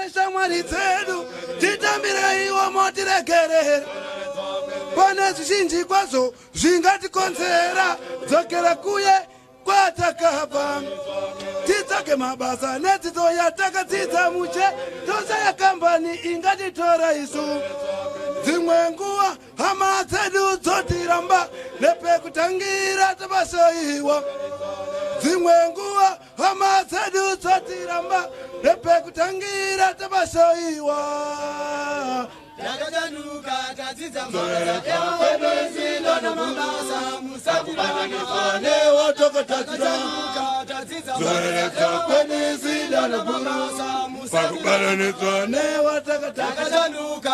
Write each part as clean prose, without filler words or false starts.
Neshamwari dzedu titambireiwo motiregerera. Pane zvizhinji kwazvo zvingatikonzera dzokera kuye kwatakabva titsvage mabasa nedzidzo yatakadzidza mushe toshaya kambani ingatitora isu. Dzimwe nguva hama dzedu dzotiramba nepekutangira tabasaiwa. Dzimwe nguva hama dzedu dzotiramba nepekutangira tabasaiwa. Takachanuka tadzidza mabasa musatibatanidzwa newatakachanuka tadzidza zoreredza kwenisida mabasa pakubatanidzwa newatakachanuka. Takachanuka.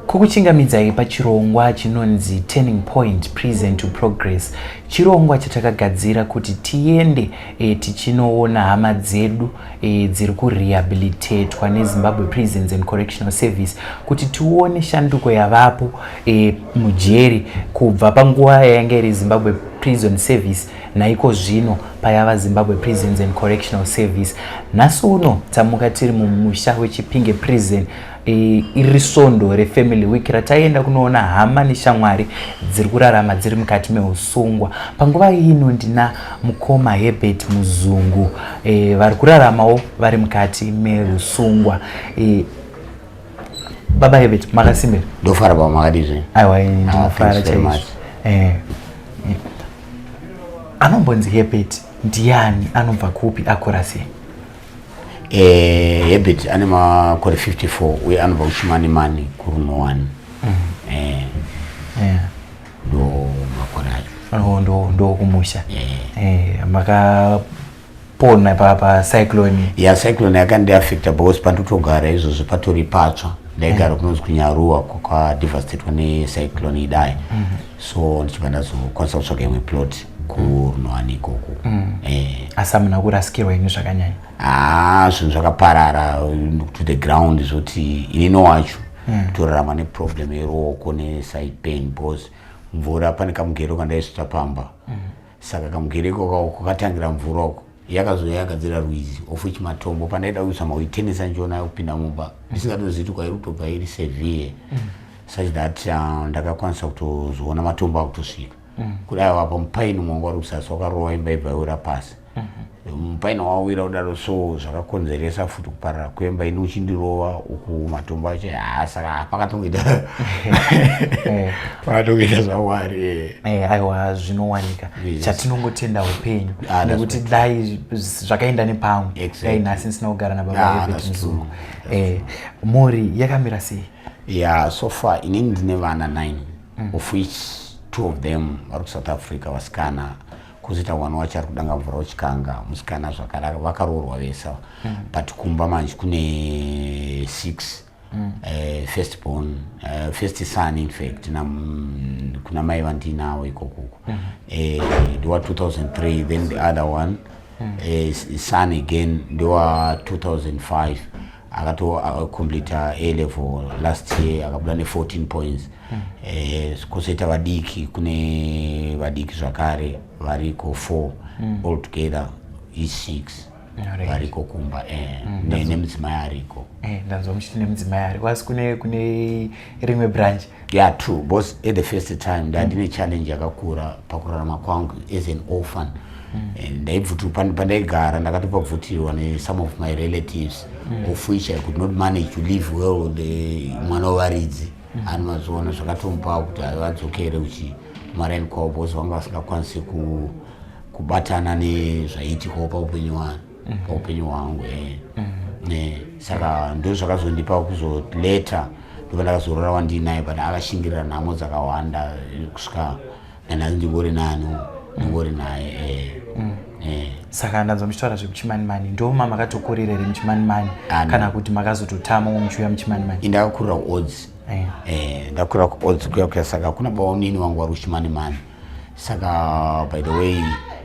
Kukuchingamidzai pachirongwa chinonzi Turning Point Prison to Progress, chirongwa chatakagadzira kuti tiende tichinoona hama dzedu dziri kurehabilitatwa neZimbabwe Prisons and Correctional Service kuti tione shanduko yavapo mujeri kubva panguva yainge iri Zimbabwe Prison Service naiko zvino payava Zimbabwe Prisons and Correctional Service. Nhasi uno tamuka tiri mumusha weChipinge Prison. Iri svondo reFamily Week rataenda kunoona hama neshamwari dziri kurarama dziri mukati meusungwa. Panguva ino ndina mukoma Herbert Muzungu vari kuraramawo vari mukati meusungwa. Baba Herbert, makasimbira? Ndofara baba, makadizve? Aiwa, ndinofara chaizvo. Anombonzi Herbert ndiani, anobva kupi, akura sei? Herbert ane makore 54 uye anobva kuChimanimani kuRunoani. Ndo makore acho. Ndo kumusha. Makapona pacyclone? Ya, cyclone yakandiafecta because pandotogara izvozvo patori patsva. Ndaigara kunonzi kuNyaruwa, kwakadevastatwa necyclone idai, so ndichibva ndazokwanisa kutsvaga imwe plot kuRunoani ikoko. Asi hamuna kurasikirwa ini zvakanyanya? Haa, zvinhu zvakaparara to the ground, zvoti inino wacho torarama neproblem yeruoko neside pain because mvura, pane kamugero kandaisvitsa pamba, saka kamugero ikoko kwakatangira mvura uko yakazouya yagadzira rwizi, of which matombo pandaida kuisa mauitenesa njona yekupinda mumba ndisingatozivi kuti kwairi kutobva iri severe, such that ndakakwanisa kutozoona matombo akutosvika kudai apa mupaini mwanga uri kusasi wakarova imba ibva yawira pasi, mupaini wawira kudaro. So zvakakonzeresa futi kuparara kwemba, ini uchindirova uku matombo acho. Ha, saka pakatongoita zvamwari. Aiwa, zvinowanika. Chatinongotenda upenyu, nekuti dai zvakaenda nepamwe, dai nhasi ndisina kugara nababa Herbert Muzungu. Mhuri yakamira sei? Yeah, so far inini ndine vana 9, of which two of them vari kuSouth Africa, vasikana, kwozoita one wacho ari kudanga mvura uchikanga, musikana zvakare, vakaroorwa vese. But kumba manje kune six. First born, first son in fact, kuna mai vandinawo ikokoko ndewa 2003, then the other one, son again, ndewa 2005, akatocompleta A level last year, akabuda ne14 points. Kwozoita vadiki, kune vadiki zvakare variko 4, all together is 6 variko kumba, nemudzimai ariko. Ndanzwa muchiti nemudzimai ariko, asi kune rimwe branch. Yeah, true, because at the first time ndandine challenge yakakura pakurarama kwangu as an orphan. Pandaigara ndakatopabvutirwa nesome of my relatives, of which I could not manage to live well with mwana wevaridzi. Ani mazuva zvakatomupa kuti vadzokere uchi kumaraini kwavo because vanga vasingakwanisi kubatana nezvaiitikawo paupenyu hwangu. Saka ndo zvakazondipa kuzoleta, ndobva ndakazorora wandinaye, but akashingirira nhamo dzakawanda kusvika nanhasi ndingori nani, ndingori naye. Saka ndanzwa muchitaura zvekuChimanimani, ndoma makatokurira here muChimanimani? Ah, no. Kana kuti makazototama muchiuya muChimanimani? Ndakakurira kuOdzi. Ndakurira kuOdzi kuya kuya, saka kuna baunini wangu vari kuChimanimani. Saka by the way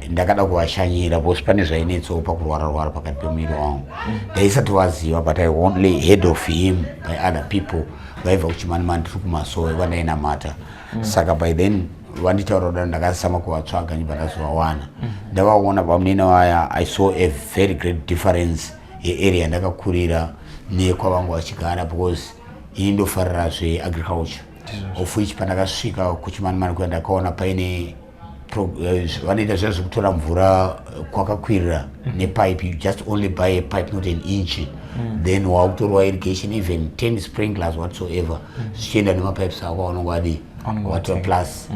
ndakada kuvashanyira because pane zvainetsawo pakurwara rwara pakati pemuviri wangu. Ndaisati vaziva, but I only heard of him by other people vaibva kuChimanimani, tiri kumasowe kwandainamata. Saka by then Vanditaura kudaro, ndakazama kuvatsvaga, ndibva ndazovawana. Ndavaona bamunini vaya, I saw a very great difference yearea yandakakurira nekwavanga vachigara, because ini ndofarira zveagriculture, of which pandakasvika kuChimanimani kuya ndakaona paine vanoita zviya zvekutora mvura kwakakwirira nepipe. You just only buy a pipe, not an inch, then wakutorwa irrigation, even 10 sprinklers whatsoever, zvichienda nemapipes ako aunonge wadi Aunenge watora. watenga. Plus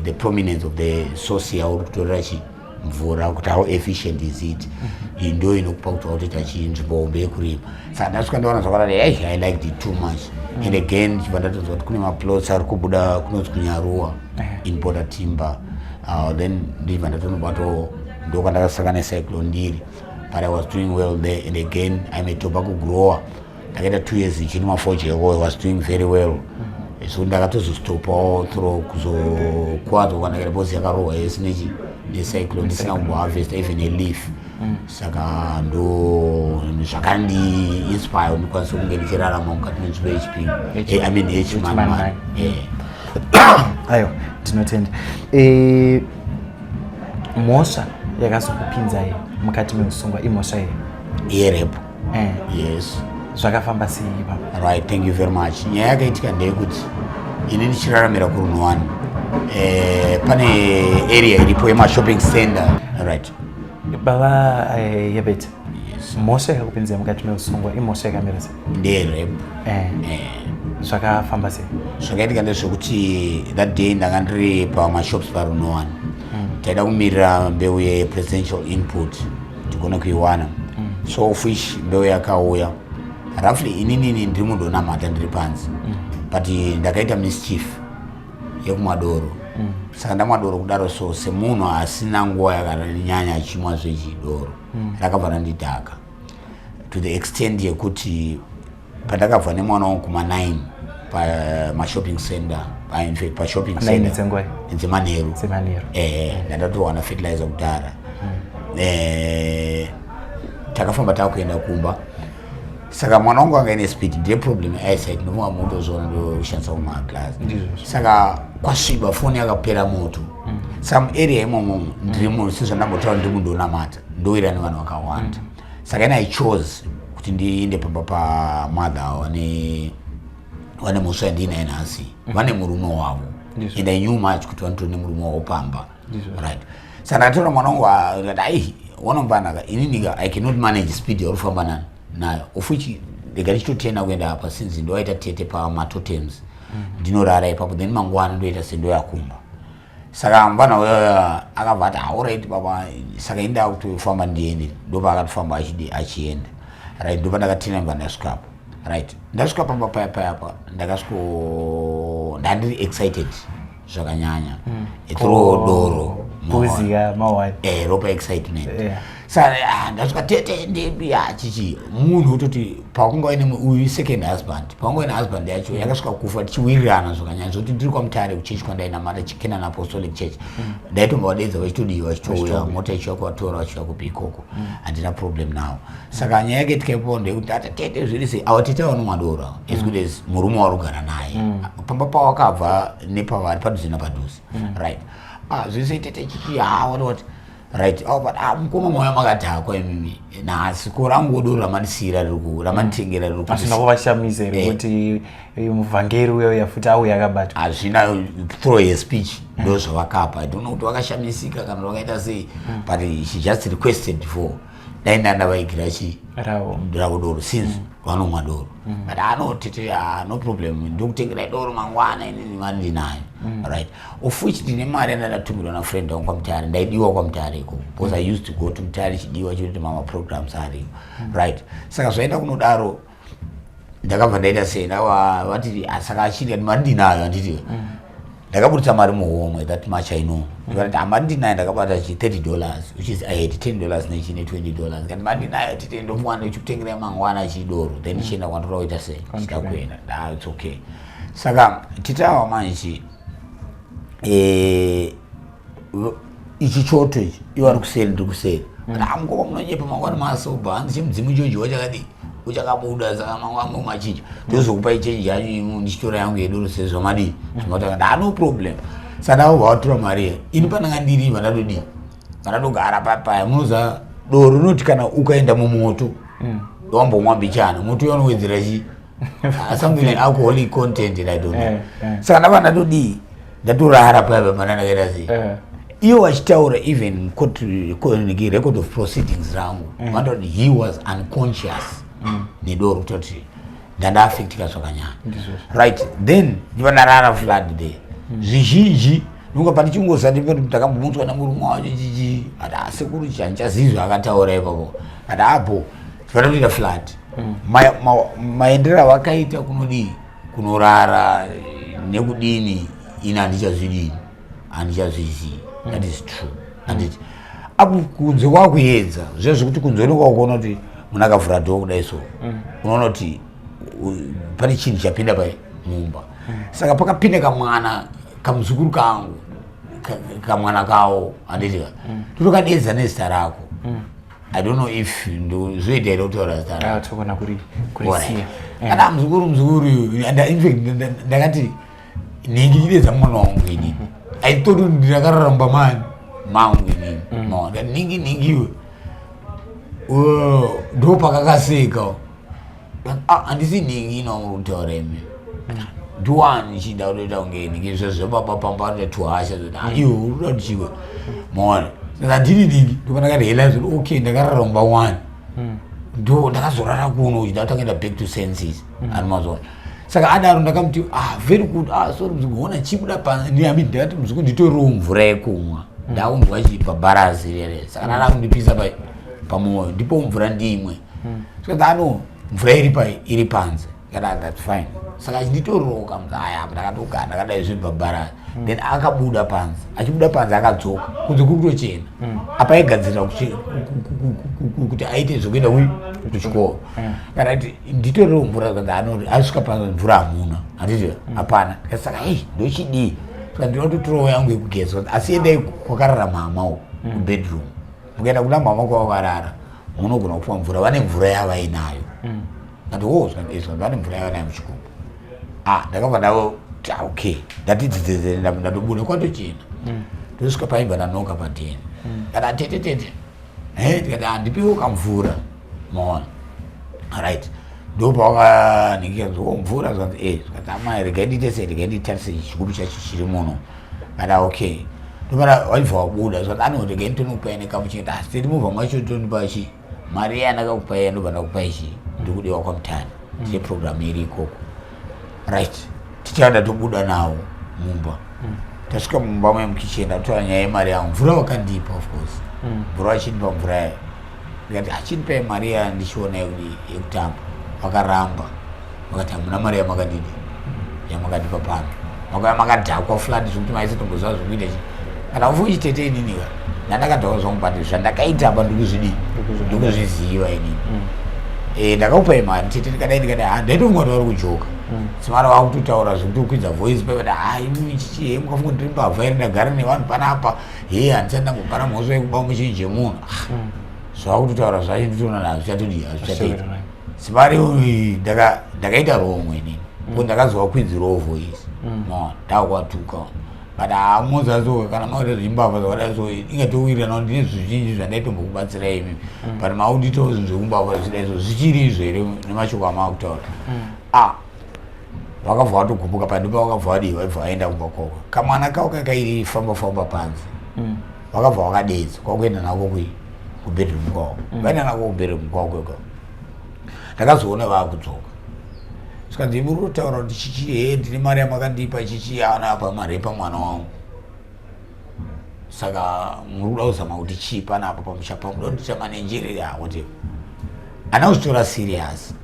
the prominence of the source yauri kutorera chi mvura, kuti how efficient is it. Iyi ndo inokupa kuti wakutoita chinzvimbo hombe yekurima. Saka ndasvika ndaona zvakadai, hey, I liked it too much. And again chibva ndatonzwa kuti kune maplots ari kubuda kunonzi kuNyaruwa in Border Timber. Then ndibva ndatonobato, ndokwandakasangana necyclone ndiri, but I was doing well there. And again, I'm a tobacco grower. Ndakaita 2 years ichirima fodya. I was doing very well, so ndakatozostopawo through kuzokwadzwa kwandakaita, because yakarohwa yese nechi necyclone, ndisina kumboharvesta even a leaf. Saka ndo zvakandi inspire kuti ndikwanise kunge ndichirarama mukati menzvimbo yeChipinge, I mean yeChimanimani. Aiwa, ndinotenda. Mhosva yakazokupinzai mukati meusungwa imhosva iyi Yerape. Yes. Zvakafamba sei ipapo? Right, thank you very much. Nyaya yakaitika ndeyekuti ini ndichiraramira kuRunwani, pane area iripo yemashopping center, right? Baba Yebet, Yes. mhosva yakakupinzai mukati meusungwa imhosva yakamira sei? Ndeyerape. Zvakafamba sei? Zvakaitika ndezvekuti that day ndanga ndiri pamashops paRunowani. Taida kumirira mbeu yepresidential input tigone kuiwana. So of which mbeu yakauya roughly, ininini ndiri munhu onamata, ndiri panze, but ndakaita mischief yekumwa doro. Saka ndamwa doro kudaro, so semunhu asina nguva yakanyanya achimwa zvechidoro, rakabva randidhaka to the extent yekuti pandakabva nemwana wangu kuma9 pamashopping center, in fact pashopping 9 center. Dzengwai? Dzemanheru. Dzemanheru. Ndandatowana fertilizer kudhara. Takafamba takuenda kumba. Saka mwana wangu anga ine speed, ndiye problem eyesight, ndofunga motozviona, ndoshandisa kumaglass. Ndizvozvo. Saka kwasviba, foni yakapera moto. Saka muarea imomo ndiri munhu, sezvandambotaura, ndiri munhu ndonamata, ndowira nevanhu vakawanda. Saka ina I chose kuti ndiinde pamba pamother vane mhosva yandiinaye nhasi, vane murume wavo. Ndizvo. And I knew much kuti vanotori nemurume wavo pamba. Ndizvo. Right, saka ndakatora mwana wangu, ndikati, "Ai, wanombanaka, ininika I cannot manage speed yauri kufamba nayo, of which ndega ndichitotena kuenda apa, since ndowaita tete pamatotems, ndinorara ipapo, then mangwana ndoita sendoyakumba." Saka mufana uyoyo akabva ati, "Alright baba, saka indaa kutofamba ndiende." Ndopa akatofamba achidi achienda, right? Ndopa ndakatena, ndibva ndasvikapo, right? Ndasvika pamba paya payapa, ndakasviko ndandiri excited zvakanyanya through doro. Kuziya mawani. Ropa excitement. Saka ndasvika, "Tete, ndebi ya chichi." Munhu utoti pakunga uine uyu second husband, pakunga uine husband yacho yakasvika kufa, tichiwirirana zvakanyanya, zvokuti ndiri kwaMutare kuchechi kwandainamata, chiCanaan Apostolic Church, ndaitombovadeedza vachitodiwa, vachitouya, mota ichiuya kuvatora, vachiuya kupi ikoko. Handina problem now. Saka nyaya yakaitika ipapo ndeyekuti ati, "Tete, zviri sei?" Ava tete vanomwa doro as good as murume wauri kugara naye pamba pawakabva nepavari padhuze napadhuze, right? "Ah, zviri sei tete, chichi?" "Ha, what what?" Right. Oh, but ah, mukoma, mauya makadhakwa imimi nhasi, ko rangu doro ramandisiyira riri ku ramanditengera riri Hazvina kuvashamisa here kuti muvhangeri uya uya futi auya akabatwa? Hazvina. Through her speech ndo zvavakapa. I don't know kuti vakashamisika kana vakaita sei, but she just requested for dai ndandavaigira chi ravo. Ravo doro, since vanomwa doro. But ano tete, ah, no problem, ndokutengerai doro mangwana, inini mari ndinayo, right? Of which ndine mari yandandatumirwa nafriend wangu kwaMutare. Ndaidiwa kwaMutare ikoko because I used to go to Mutare chidiwa chekuti mama programs ariyo, right? Saka zvaenda kunodaro, ndakabva ndaita sei, ndava vati, "Ah, saka achiti mari ndinayo, handiti?" Ndakabudisa mari muhomwe, that much I know. Ndikati, "Ah, mari ndinayo." Ndakabata chi $30, which is I had $10 nechi ne $20. Ndikati, "Mari ndinayo tite, ndomuwana ndichikutengerai mangwana chidoro, then chienda kwandoda kuita sei, chida kuenda." Ah, it's okay. Saka titawa manje, ichi choto ichi, iwo ari kuseri, ndiri kuseri. Ah, mukoma, munonyepa, mangwana masoba, hanzi chimudzimu ichocho chakadii, uchakabuda, saka mangwana mumachinja, ndozokupai chenji yacho, imo ndichitora yangu yedoro sezvamadii zvamatanga. Ah, no problem. Saka ndakabva vatora mari iya. Ini pandanga ndiri vandatodii, vandatogara papaya. Munoziva doro rinoti kana ukaenda mumoto, wambomwa mbichana, moto uya unowedzera chi something like alcoholic content, I don't know. Saka ndava ndatodii, ndatorara paya pamana ndakaita sei. Iwo vachitaura, even court record of proceedings rangu, vanoti he was unconscious nedoro, kutoti ndandaaffectika zvakanyanya. Right, then ndiva ndarara flat there. Zvizhinji nunga pandichingoza ndakambomutswa nemurume wacho chichi, ati asekuru chanchazivi zvaakataura ipapo, ati apo tifana flat. Maendero avakaita kunodii, kunorara nekudini, ini handichazvidini, handichazvizii. That is true, handiti? Apo kunze kwakuedza zviya zvekuti kunze unenge wakuona kuti munhu akavhura door kudai, so unoona kuti pane chinhu chapinda pai mumba. Saka pakapinda kamwana, kamuzukuru kangu, kamwana kawo, handiti? Totokadedza nezita rako. I don't know if zvoita here kutaura zita rako. Ah, togona kurisiya. Kana muzukuru, muzukuru, in fact ndakati nhingi chidedza mwana wangu inini. I thought kuti ndakararamba mani mangu inini. Maona, nhingi nhingiwe ndo pakakaseka. Ah, handisi nhingi ino muri kutaura imi, ndiwani chinda kutoita kunge nhingi zvezvebaba pamba anoita tuhasha zoti, "Ah, iwe uri kuda kuti chiwe." Maona, saka handini nhingi. Ndopandakarealize kuti okay, ndakararamba wani, ndo ndakazorara kuno uchida kutanga back to senses ani mazuva. Saka adaro ndakamuti, "Ah, very good. Ah, sorry muzukuru, ona chibuda pa." I mean, ndakati, "Muzukuru, nditorewo mvura yekumwa, ndakunzwa chibhabharazi rere." Saka ndada kundipisa pa pamwoyo, ndipo mvura ndimwe. Saka ano mvura iri pa iri panze. Ndikati, "That's fine." Saka achinditoroka muzaya apa, ndakatogara ndakadai zvibhabharazi. Then akabuda panze, achibuda panze akadzoka, kunze kuri kutochena. Apa aigadzirira kuti aite zvekuenda kuchikoro. Kana kuti nditorewo mvura, kanzi anoti asvika panze, mvura hamuna, handiti? Hapana. Ndikati, "Saka hei, ndochidii?" Saka ndinoda kutotorawo yangu yekugeza, asi endai kwakarara mama uko kubedroom. Mukaenda kuna mama kwavakarara, munogona kupuwa mvura, vane mvura yavainayo. Ndati, "O," zvikanzi vane mvura yavanayo muchigubhu. Ah, ndakabva ndati, "Ah, okay." Ndati dzidzidze, ndatobuda kwatochena, ndosvika paimba, ndanoka padheni. Ndati, "Tete, tete." E, ndikati, "Handipiwo kamvura." Maona, right, ndopawakaningira o mvura. Zvikanzi e, zvikanzi, "Amai, regai ndiite sei, regai nditarise chigubhu chacho chiri muno." Kati, "Okay." Ndopana waibva wabuda, zvikanzi, "Ano, regai nditonokupai nekapu chete." Asi tete, mubva macho tonipa chi mari yandakakupai, yandobva ndakupai chi ndikudiwa kwamutani tine program iri ikoko. Right, tichaenda, tobuda nawo mumba. Tasvika mumba memukicheni, ndatotora nyaya yemari yangu. Mvura wakandipa, of course, mvura vachindipa mvura yayo. Ndikati, "Achindipai mari ya ndichiona yekutamba." Vakaramba, vakati, "Hamuna mari yamakandidi, yamakandipa pano. Makauya makadhakwa flat zvekuti maisatomboziva zvekuita chi." Kana ufu chitete, ininika ndandakadhakwa zvangu, but zvandakaita apa ndikuzvidii, ndikuzviziva inini. Ndakakupai mari tete, ndikadai, ndikadai. Ha, ndaitofunga kuti vari kujoka. Simara vakutotaura zvekuti kukwidza voice pepati, "Ha, imi chichi, he, mukafunga ndiri mbavha here? Ndagara nevanhu panapa. He, handisati ndambopara mhosva yekuba muchinji chemunhu." Zvakutotaura zvacho nditoona hazvichatodii, hazvichatoita. Simari ndakaita wrong inini ko, ndakazovakwidzirawo voice. No, ndakwatuka, but hamuzazoka kana makuita zvimbavha zvakadai, so ingatowirirana kuti ndine zvizhinji zvandaitombokubatsirai imi, but mauditawo zvinhu zvekumbavha zvidai, so zvichiri izvo here nemashoko amakutaura? Ah, vakabva vatogumbuka. Pandipa vakabva vadii, vaibva vaenda kumba kwako. Kamwana kavo kakaifamba famba panze, vakabva vakadedza kwakuenda nako kubedroom kwavo. Vaenda nako kubedroom kwavo kweko, ndakazoona vaakudzoka. Saka muri kutaura kuti chichi, he, ndine mari yamakandipa chichi, ana apa marepa mwana wangu, saka muri kuda kuzama kuti chii panapa pamusha pangu? Kuda kundiita manenjerere whatever. Handina kuzvitora serious,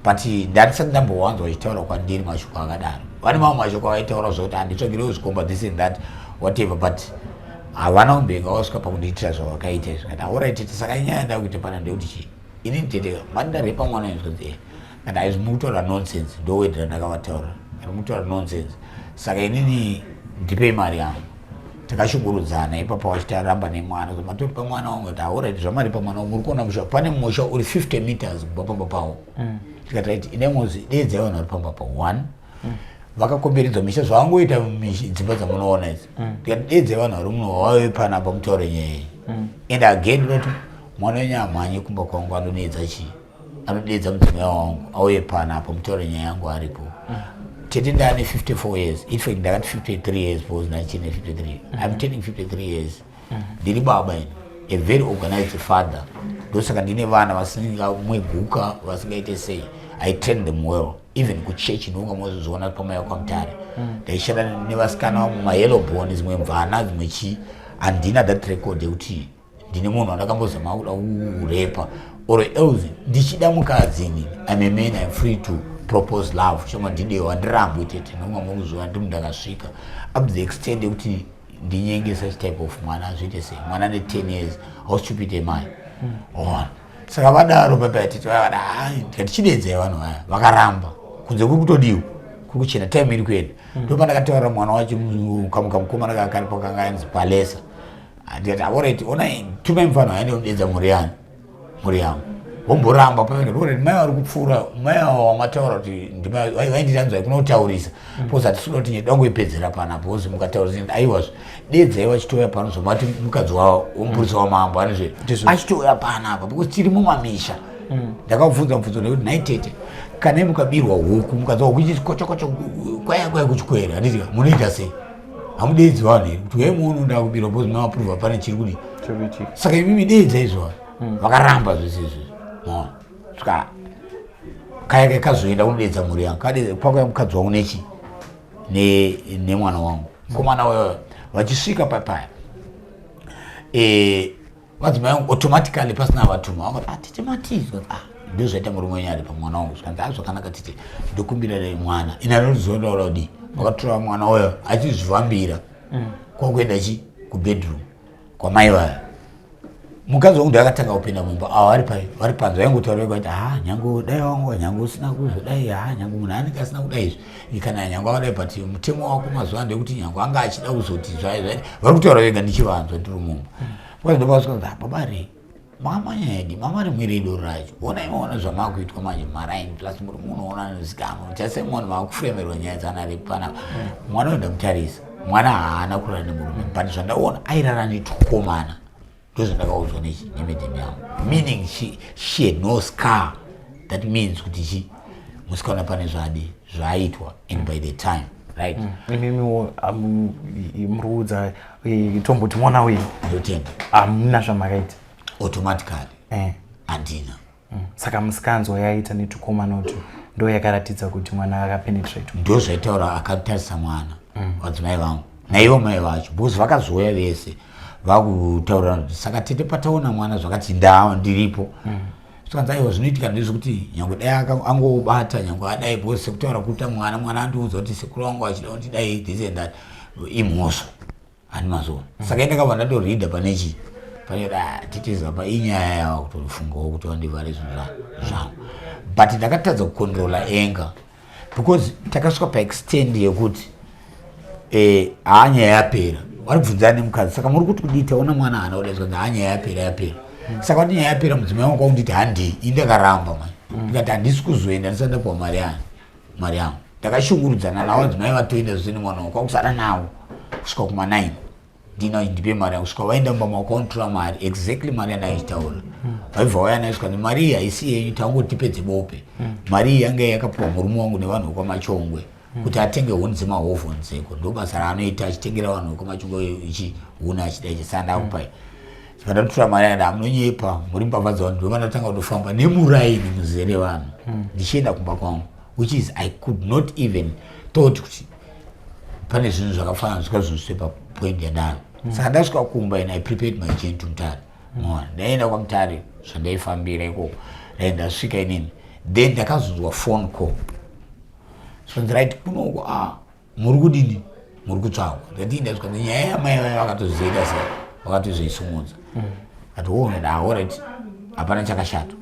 but ndandisati ndambowanzwa vachitaura kwandiri mashoko akadaro. Vane mamwe mashoko avaitaura zvokuti handitsvagirewo zvikomba, this and that, whatever, but havana kumbenga wasvika pakundiitira zvavakaita izvi. Kati, "Alright tete, saka inyaya yandava kuita pana ndekuti chii? Inini tete, mandarepa mwana izvozvo." Kati, "Haizvi, mukutaura nonsense." Ndowedera ndakavataura, kati, "Mukutaura nonsense, saka inini ndipei mari yangu." Takashungurudzana ipapo, vachitaramba nemwana, matori pamwana wangu. Kuti, "Alright, zvamari pamwana wangu, muri kuona musha, pane musha uri 50 meters kubva pamba pavo." Tikati, "Right, ine mozi dedzai vanhu vari pamba pa one." Vakakomberedzwa misha zvavangoita dzimba dzamunoona idzi. Ndikati deedzai vanhu vari muno vauye panapa mutaure nyaya iyi. And again ndinoti mwana wenyu amhanye kumba kwangu anodeedza chii, anodeedza mudzimai wangu auye panapa mutaure nyaya yangu aripo. Tete, ndaane 54 years. In fact ndakati 53 years because ndachine 53. I'm turning 53 years. Ndiri baba ini, a very organized father. Ndosaka ndine vana vasingamwe guka, vasingaite sei. I train them well. Even kuchechi ndonga mozozviona pamaya kwaMutare, ndaishanda nevasikana mumayellow bone, dzimwe mvana, dzimwe chii. Handina that record yekuti ndine munhu wandakambozama kuda kurepa or else ndichida mukadzi. Inini I'm a man, I'm free to propose love. Chomwa ndidewa handirambwi. Tete, ndonga murikuzviona ndiri ndakasvika up to the extent yekuti ndinyenge such type of mwana, zviite sei? Mwana ane 10 years, how stupid am I? Ona, saka vadaro papa tete vavada, hai, ndikati chidedzai vanhu vaya. Vakaramba. Kunze kuri kutodiwa, kuri kuchena, time iri kuenda. Ndo pandakataurira mwana wacho, kamuka mukomana kakaripo kanga anzi Palesa. Ndikati, alright, onai, tumai mufana aende kudedza mhuri yani, mhuri yangu. Vomboramba pamene. Alright, mai vari kupfuura, mai ava wamataura kuti ndimai vaindiranzwai kunotaurisa, because hatisi kuda kuti nyaya dangoipedzera panapa, because mukataurisa, aiwazve dedzai vachitouya pano, zvomati mukadzi wavo womupurisa wamambo anizve achitouya panapa, because tiri mumamisha. Ndakabvunza mubvunzo nekuti, nhai tete, kana mukabirwa huku, mukadzi wako kuchiti kochokocho, kwaya kwaya kuchikwere, handiti munoita sei? Hamudedzi vanhu here kuti uyai muone ndakubirwa? Because mamaprova pane chiri kudi. Saka imimi deedza izvo. Vakaramba zvese izvozvo. Maona, saka kaya kazoenda kunodedza mhuri yangu, pakauya mukadzi wangu nechi nemwana wangu mukomana uyoyo. Vachisvika papaya, vadzimai vangu automatically pasina vatuma vangati, ah, tete matizwa, ah, ndo zvaita murume wenyu ari pamwana wangu. Zvikanzi, ah, zvakanaka tete, ndokumbira mwana. Ina anozotaura kudii? Vakatora mwana uyo achizvifambira kwakuenda chi kubedroom kwamai vaya. Mukadzi wangu ndakatanga kupinda mumba, avo vari pai, vari panze, vaingotaura vega kuti, ha, nyange dai wangu, nyange usina kuzodai, ha, nyange munhu anenge asina kudai izvi, kana nyange akadai, but mutemo wako mazuva ano ndekuti nyange anga achida kuzoti zvai zvai. Vari kutaura vega, ndichivanzwa ndiri mumba. Ndopasvika, baba rei makamanyadi mama rimwe doro racho, onai, maona zvamakuitwa manje mumaraini, plus muri munoona anozikanwa chasemwana, makufremerwa nyaya dzana panapa. Mwana uyu ndamutarisa, mwana haana kurara nemurume, but zvandaona airara netukomana. Ndozvandakaudzwa nemedhemu yangu, meaning she had no scar. That means kuti chi musikana pane zvadi zvaaitwa and by the time, right? Imimiwo muri kuudza, tomboti mwana wenyu. Ndotenda. Hamuna zvamakaita? Automatically handina. Saka musikanzwa yaita netukomana utu ndo yakaratidza kuti mwana akapenetrate? Ndo zvaitaura akatarisa mwana, vadzimai vangu naivo mai vacho, because vakazouya vese vakutaurira kuti, saka tete, pataona mwana zvakati ndaa ndiripo. Zvikanzi, aiwa, zvinoitika ndezvekuti nyange dai angobata, nyange adai, because sekutaura kuita mwana, mwana andiudza kuti sekuru vangu achida kuti dai this and that, imhosva hani mazuva. Saka indakabva ndatoridha pane chi pane titiza pa inyaya yava kutofungawo kuti vandivhare zvinhu zvangu, but ndakatadza kucontrola anger because takasvika paextent yekuti haa, nyaya yapera. Vari kubvunzana nemukadzi, saka muri kuti kudii? Taona mwana haana kudai. Zvikanzi, haa, nyaya yapera, yapera. Saka kuti nyaya yapera, mudzimai wangu kwakunditi handei. Ini ndakaramba mani, ndikati handisi kuzoenda ndisati ndapiwa mari yani, mari yangu. Ndakashungurudzana navo vadzimai, vatoenda zvese nemwana wangu, kwakusara navo kusvika kuma9. Ndina ndipe mari yangu. Kusvika vaenda mumba mako kwaunotora mari, exactly mari yandaichitaura. Vaibva vauya nayo, zvikanzi, mari iyi haisi yenyu, tangoti tipedze bope. Mari iyi yanga yakapiwa murume wangu nevanhu vekwaMachongwe kuti atenge huni dzemahovhoni dzeko. Ndo basa raanoita, achitengera vanhu vekwaMachongwe ichi huni, achida ichi. Saka ndakupai. Pandatora mari yanda, munonyepa, muri mbavha dzavanhu. Ndova ndatanga kutofamba nemuraini muzere vanhu ndichienda kumba kwangu, which is I could not even thought kuti pane zvinhu zvakafanana zvika zvinosvike papoint yandaro. Saka ndasvika kumba and I prepared my journey to Mutare. Maona, ndaenda kwaMutare zvandaifambira ikoko. Dai ndasvika inini, then ndakazonzwa phone call, zvanzi, right, kunoko, ah, muri kudini, muri kutsvagwa. Ndati ndasvika, nyaya yamai vaya vakatozoita sei, vakatozoisumudza. Ati, oh, da, alright, hapana chakashata.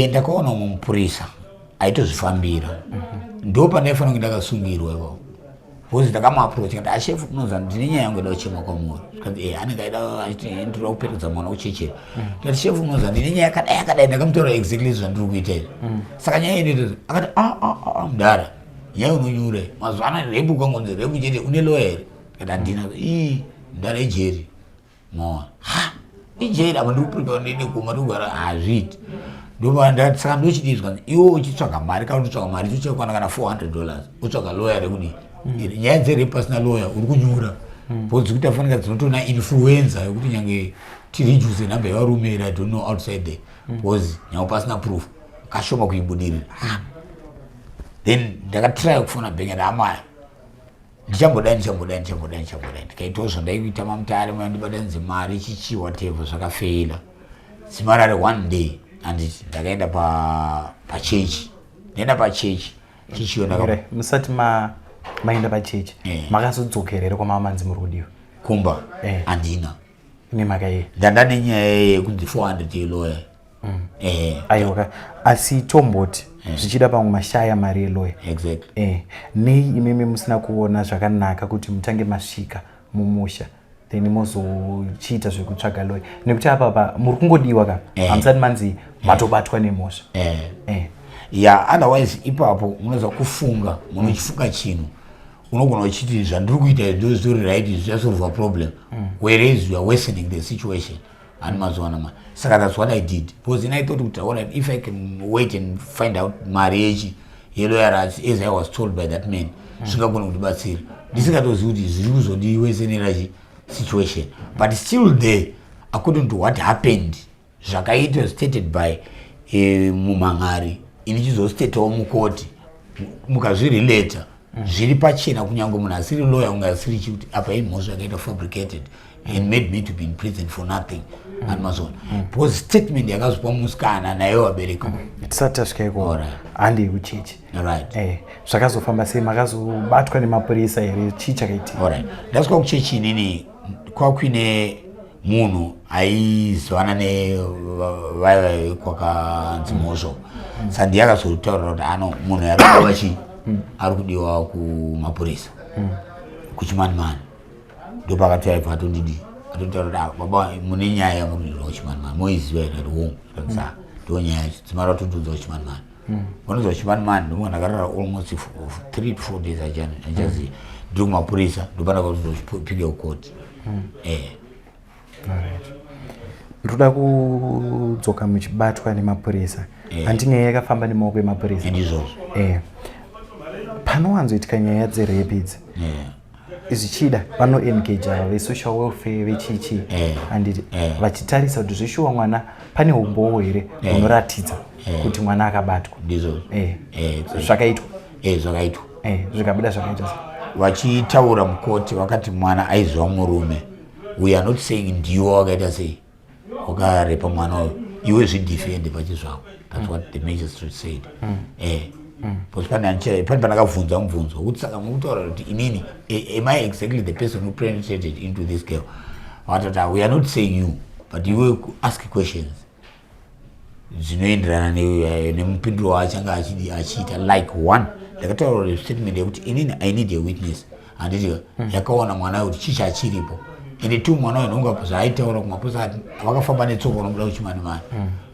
Ndakaona umwe mupurisa aitozvifambira, ndo pandaifanira kunge ndakasungirwa ipapo, because ndakamuapproach kati, ashefu, kunoza ndine nyaya yangu ida kuchema kwamuri. Zvikanzi, anenge aida achiti ndinoda kuperekedza mwana kuchechera. Ndikati, shefu, unoza ndine nyaya yakadai yakadai. Ndakamutaura exactly zvandiri kuita izvi. Saka nyaya inoita, akati, ah, ah, ah, mudhara. Nyaya unonyura mazuva ano, rape, ukangonzi rape chete, une lawyer here? Kati handina. Ii, ndare jeri. Maona, ha, ijeri apa ndiri kuprepare, ndiende kuma ndikugara, hazviiti. Ndobva saka ndochidii? Zvikanzi iwe uchitsvaga mari, kana uchitsvaga mari chochekwana kana $400, utsvaga lawyer rekudii. Nyaya dzerape pasina lawyer uri kunyura, because dzikuita fanika dzinotoona influenza yekuti nyange tireduce number yevarume here, I don't know, outside there, because nyange pasina proof, kashoma kuibudirira. Then ndakatry kufona bhengi, ndaamaya, ndichambodai, ndichambodai, ndichambodai, ndichambodai. Ndikaitawo zvandaiita mamutare, mandibatanidze mari chichi, whatever, zvakafeila. Simarare one day, handiti ndakaenda pachechi, ndaenda pachechi chichiyo. Musati maenda pachechi, makazodzokera here kwamama manzi muri kudiwa? Kumba? Handina. Nemhaka yei? Ndanda nenyaya yekunzi 400 yeloya. Aiwa, asi tomboti zvichida pamwe mashaya mari yeloya. Exactly. Nei imimi musina kuona zvakanaka kuti mutange masvika mumusha, then mozochiita zvekutsvaga loya? Nekuti apapa muri kungodiwa ka, hamusati manzi matobatwa nemhosva. Ya, otherwise ipapo munoza kufunga, munochifunga chinhu, unogona uchiti zvandiri kuita ndo zvitori right, zvichasolva problem, whereas you are worsening the situation. Hani mazuva anama? Saka that's what I did, because then I thought kuti, alright, if I can wait and find out mari yechi yelawyer, as I was told by that man, zvingagona kundibatsira, ndisingatozivi kuti zviri kuzondiworsenera chi situation. But still there, according to what happened, zvakaitwa stated by mumhangari, ini chizostatawo mukoti, mukazvirelata, zviri pachena, kunyange munhu asiri lawyer, unge asiri chikuti apa imhosva yakaita fabricated and made me to be in prison for nothing. Ani mazona? Because statement yakazopa musikana naye vabereki. Tisati tasvika ikoko, handei kuchechi. Zvakazofamba sei? Makazobatwa nemapurisa here? Chii chakaitika? Alright, ndasvika kuchechi inini, kwakuine munhu aizivana nevaiva kwakanzi mhosvo. Saka ndiye akazotaurira kuti ano munhu ari kudiwa chi, ari kudiwa kumapurisa kuChimanimani. Ndopakati aibva atondidi, atotaura kuti, "Ah, baba, mune nyaya yamuri kudiwa kuChimanimani, moiziva here?" Ati hongu. Sa ndo nyaya yacho, dzimara vatondudza kuChimanimani, vanonzi kuChimanimani. Ndomunhu ndakarara almost 3 to 4 days, achaziva ndiri kumapurisa. Ndopandakatozopinda kukoti. Alright. Ndoda kudzoka muchibatwa nemapurisa. Handi nyaya yakafamba nemaoko emapurisa? Ndizvozvo. Panowanzoitika nyaya dzerape idzi, zvichida vanoengage ava vesocial welfare, vechichi, handiti? Vachitarisa kuti zveshuwa mwana pane umbowo here hunoratidza kuti mwana akabatwa. Ndizvozvo. Zvakaitwa? Zvakaitwa. Zvikabuda zvakaita sei? Vachitaura mukoti vakati mwana aiziva murume. We are not saying ndiwo wakaita sei, wakarepa mwana uyu, iwe zvidefende pachizvako. That's what the magistrate said. Because pane pandakabvunza mubvunzo wekuti, saka mukutaura kuti inini, am I exactly the person who penetrated into this girl? Vakatati, "Ah, we are not saying you, but iwe ask questions zvinoenderana nemupinduro waachange achiita." Like one, ndakataura statement yekuti inini I need a witness, handiti, yakaona mwana kuti chii chachiripo. Ende two, mwana uyu nonga zvaaitaura kumapurisa ati vakafamba netsoka unobuda kuChimanimani,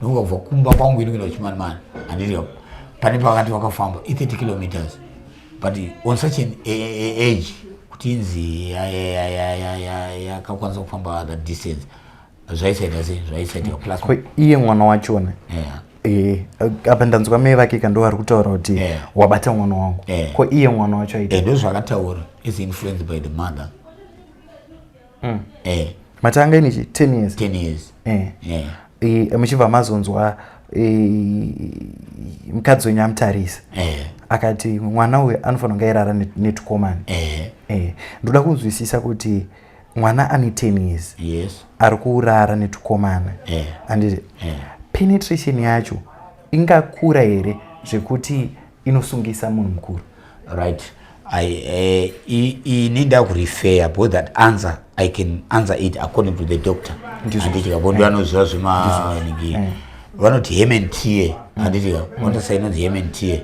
nonga kubva kumba kwangu ini kuenda kuChimanimani, handiti, pane pakati vakafamba i30 kilometers. But on such an age kuti inzi yakakwanisa kufamba that distance, zvaisaita sei? Zvaisaitika. Plus Ko iye mwana wachona? Apa ndanzwa mai vake kando vari kutaura kuti wabata mwana wangu. Ko iye mwana wacho aita? Ndo zvakataura is influenced by the mother. Matanga inichi 10 years? 10 years. Muchibva mazonzwa mukadzi wenyu amutarisa, akati mwana uyu anofanira kunge airara netukomana. Ndoda kunzwisisa kuti mwana ane 10 years ari kurara netukomana, handiti? Penetration yacho ingakura here zvekuti inosungisa munhu mukuru? Right, ini ndakurefer because that answer I can answer it according to the doctor, handitika? Bo ndo anoziva zvemanigi. Vanoti hymen tear, handitika? Vanotarisa inonzi hymen tear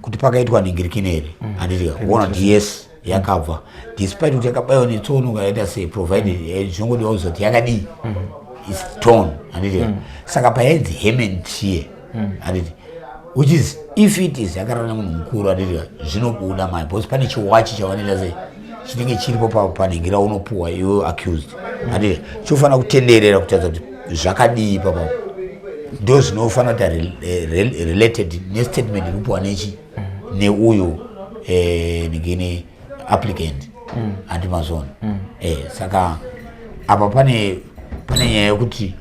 kuti pakaitwa ningirikini here, handitika? Kuona kuti yes, yakabva, despite kuti yakabayiwa netsono, kaita sei, provided zvinongodiwa kuzoti yakadii, is torn, handitika? Saka payainzi hymen tear, handiti? Which is, if it is yakarara nemunhu mukuru, handiti, zvinobuda mai, because pane chiwachi chavanoita sei, chinenge chiripo panhingi raunopuwa iwe accused, handiti, chofanira kutenderera kutaridza kuti zvakadii papapo. Ndo zvinofanira kuita related nestatement inopuwa nechi neuyu ningini applicant, handi mazona? Saka apa pane nyaya yekuti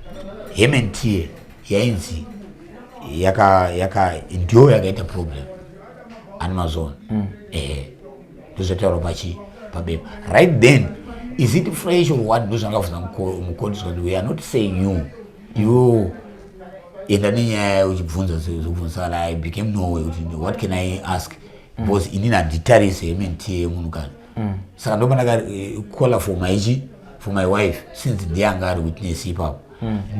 hem and tear yainzi yaka ndiyo yakaita problem, ani mazona? Ndozvataurwa pachi pabepa right then. Is it fresh or what? Ndozvangabvunza mukoti, zvikati we are not saying you, iwo enda nenyaya uchibvunza zvokubvunza. Saka I became nowhere kuti what can I ask, because inini handitarise hem and tear yemunhukadzi. Saka ndopandakacalla for my chi for my wife, since ndiye anga ari witness ipapo.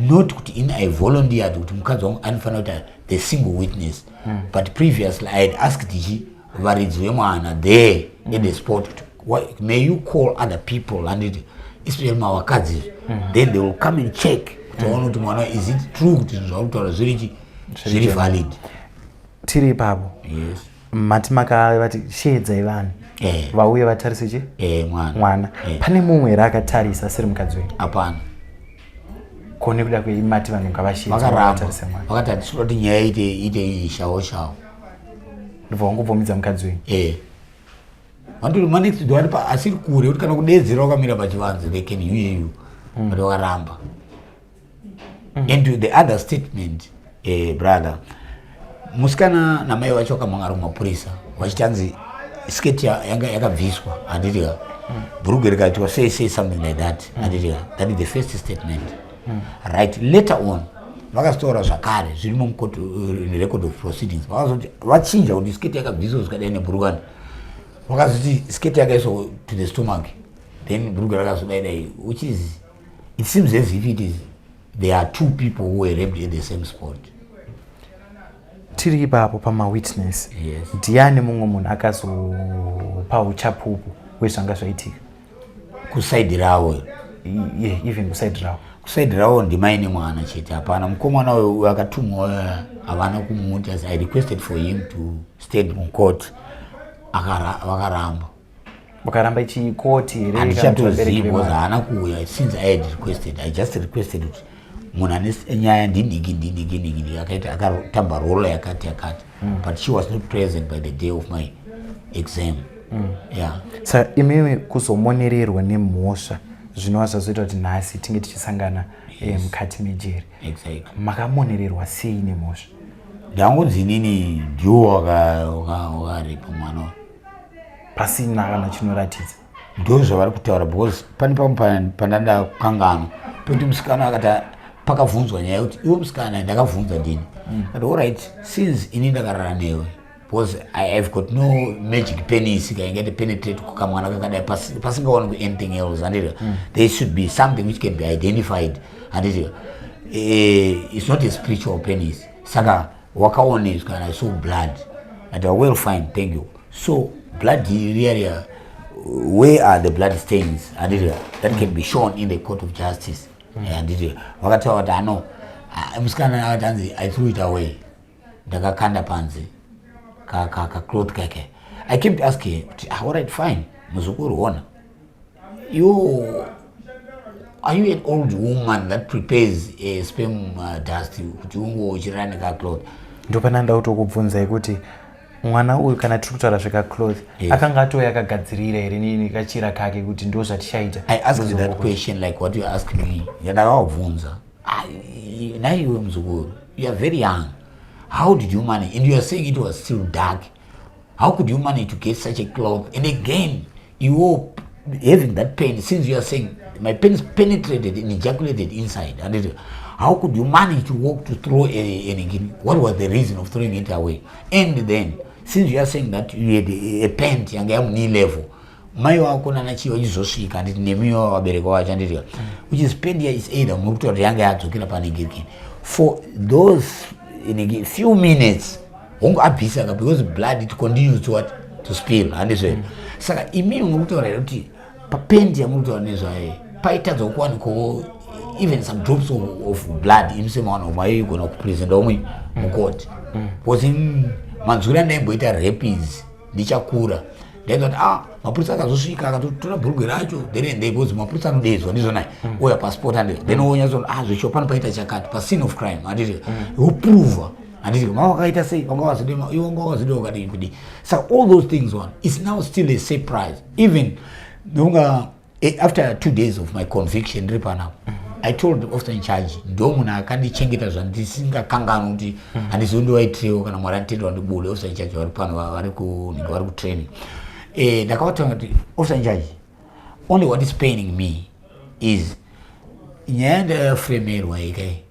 Not kuti ini I volunteered kuti mukadzi wangu anofanira kuita the single witness, but previously I had asked chi varidzi vemwana there at the spot kuti may you call other people, handiti, especially mavakadzi, then they will come and check kuti vaone kuti mwana, is it true kuti zvinhu zvauri kutaura zviri chi zviri valid. Tiri ipapo, Yes. mati makavati sheedzai vanhu vauye vatarise chi Mwana. Mwana. Pane mumwe here akatarisa asiri mukadzi wenyu? Hapana. Ko nekuda kwei mati vanhu ngavasheedzwe Vakaramba. vatarise mwana? Vakati hatisi kuti nyaya ite shawo shawo. Ndobva wangobvumidza mukadzi wenyu? Vandori manext door ari asiri kure, kuti kana kudedzera wakamira pachivanze they can hear you, but vakaramba. And to the other statement, brother, musikana namai vacho vakamhangara kumapurisa vachiti hanzi sketi yanga yakabviswa, handiti ka, bhurugu rikaitwa sei sei, something like that, handiti ka? That is the first statement, right? Later on vakazotaura zvakare zvirimo mucourt record of proceedings, vakazoti vachinja kuti sketi yakabviswa zvikadai nebhurugani. Vakazoti sketi yakaiswa to the stomach, then bhurugu rakazodai dai, which is, it seems as if it is there are two people who were raped at the same spot. Tiri ipapo pamawitness, Yes. ndiani mumwe munhu akazopa uchapupu hwezvanga zvaitika? Kuside ravo? Yeah, even kuside ravo. Kuside ravo ndimai nemwana chete, hapana. Mukomana uyu akatumwa havana kumuti. I requested for him to stand mucourt, vakaramba. Vakaramba ichikoti here kana kuti Handichatozivi vabereki because vemwana? Haana kuuya since I had requested. I just requested kuti munhu ane nyaya ndinhiki ndinhiki ndinhiki, akaita akatamba role yakati yakati, but she was not present by the day of my exam, yeah. Saka imimi kuzomonererwa nemhosva zvinova zvazoita kuti nhasi tinge tichisangana mukati mejeri, makamonererwa sei nemhosva? Ndangonzi inini ndiwo wakarepa mwana. Pasina kana chinoratidza? Ndo zvavari kutaura, because pane pamwe pandanda kukanganwa pekuti musikana akati, pakabvunzwa nyaya yekuti iwe musikana, ndakabvunza ndini ati, allright, since ini ndakarara newe, because I have got no magic penis kaingati penetrate kukamwana kakadai pasingaonekwi anything else, handiti? There should be something which can be identified, handiti? It's not a spiritual penis. Saka wakaoneswa and I saw blood. Ati, "Well, fine, thank you. So blood riya riya, where are the blood stains, handiti, that can be shown in the court of justice?" Handiti? Vakataura kuti ano musikana akati hanzi, "I threw it away, ndakakanda panze kacloth kake." I came to ask her kuti, "Ah, alright, fine, muzukuru, ona you, are you an old woman that prepares a sperm dust kuti unge uchirara nekacloth?" Ndopana nda kutokubvunzai kuti mwana uyu, kana tiri kutaura zvekacloth, akanga atouya akagadzirira here nekachira kake kuti ndo zvatichaita? I asked that question like what you asked me. Ndakavabvunza, "Naiwe muzukuru, you are very young. How did you manage? And you are saying it was still dark. How could you manage to get such a cloth? And again, you having that pain, since you are saying my penis penetrated and ejaculated inside, and how could you manage to walk to throw a, what was the reason of throwing it away? And then since you are saying that you had a pant yanga yamunee level, mai wako nana chii vachizosvika, handiti, nemiwo vabereki vacho, handiti, which is pant is either muri kutaura kuti yanga yadzokera panengirikini for those in few minutes, hongu abvisaka, because blood, it continues to what, to spill, handizvo? Saka imimi muri kutaura here kuti papendi yamuri kutaura nezvayo paitadza kuwanikwawo Even some drops of blood imusemawana maigona kupresenta umwe mukoti, because manzwiro andaimboita rapes ndichakura, ndainzwa kuti, ah, mapurisa akazosvika akatotora bhurugwe racho, then and because mapurisa anodedzwa ndizvona, oya passport ande, then wonyatso, ah, zvecho pano paita chakati pascene of crime, handiti? Woprova, handiti? Mama wakaita sei? Wanga wazodema iwe, wanga wazodema wakadii kudii? Saka all those things, one is now still a surprise. Even ndonga after 2 days of my conviction ndiri panapa, I told the officer in charge, ndo munhu akandichengeta zvandisingakanganwi kuti handizondiwaitirewo kana Mwari anditendera ndibude. Officer in charge vari pano, vari kunhingi, vari kutraining. Ndakavataura kuti, "Officer in charge, only what is paining me is nyaya ndayafremerwa ikai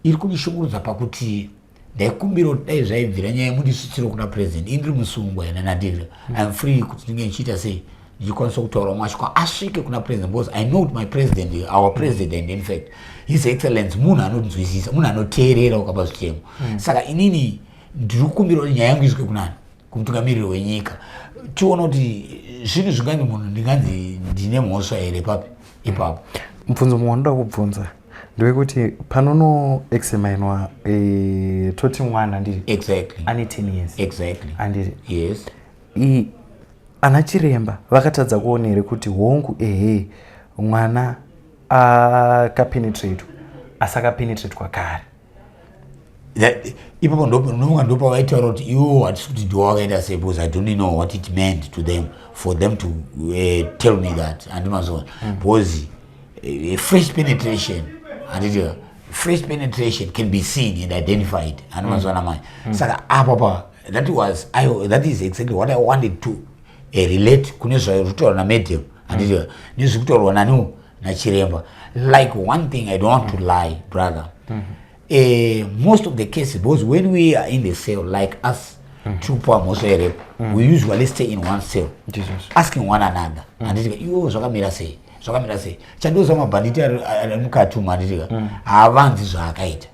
iri kundishungurudza pakuti ndaikumbira kuti dai zvaibvira nyaya mundisvitsire kuna president. Ini ndiri musungwa ena nandiri, I'm free kuti ndinge ndichiita sei, ndichikwanisa kutaura mashoko asvike kuna president, because I know kuti my president, our president, in fact His Excellence, munhu anonzwisisa, munhu anoteerera ukapa zvichemo. Saka inini ndiri kukumbira kuti nyaya yangu isvike kunani, kumutungamiriri wenyika, tione kuti zvinhu zvinganzi munhu ndinganzi ndine mhosva here papi ipapo." Mubvunzo mumwe wanoda kubvunza ndewekuti panonoexaminwa, toti mwana ndiri ane 10 years, andiri? Yes. Ana chiremba vakatadza kuona here kuti hongu, ehe, mwana akapenetratwa, asi akapenetratwa kare? Ipapo ndonga ndopavaitaura kuti iwo hatisi kuti ndiwo wakaita sei, because I don't know what it meant to them for them to tell me that, handimazona? Because fresh penetration, handiti, fresh penetration can be seen and identified, handimazona manje? Saka apa pa that was I, that is exactly what I wanted to relate kune zvakutaurwa namadam, handiti, nezviri kutaurwa naniwo nachiremba. Like, one thing, I don't want to lie, brother, most of the cases, because when we are in the cell, like us tiri mhosva yerape, we usually stay in one cell Jesus. asking one another, handitika, iwo zvakamira sei, zvakamira sei? Chandoziva, mabhanditi ari mukati umu, handitika, haavanzi zvaakaita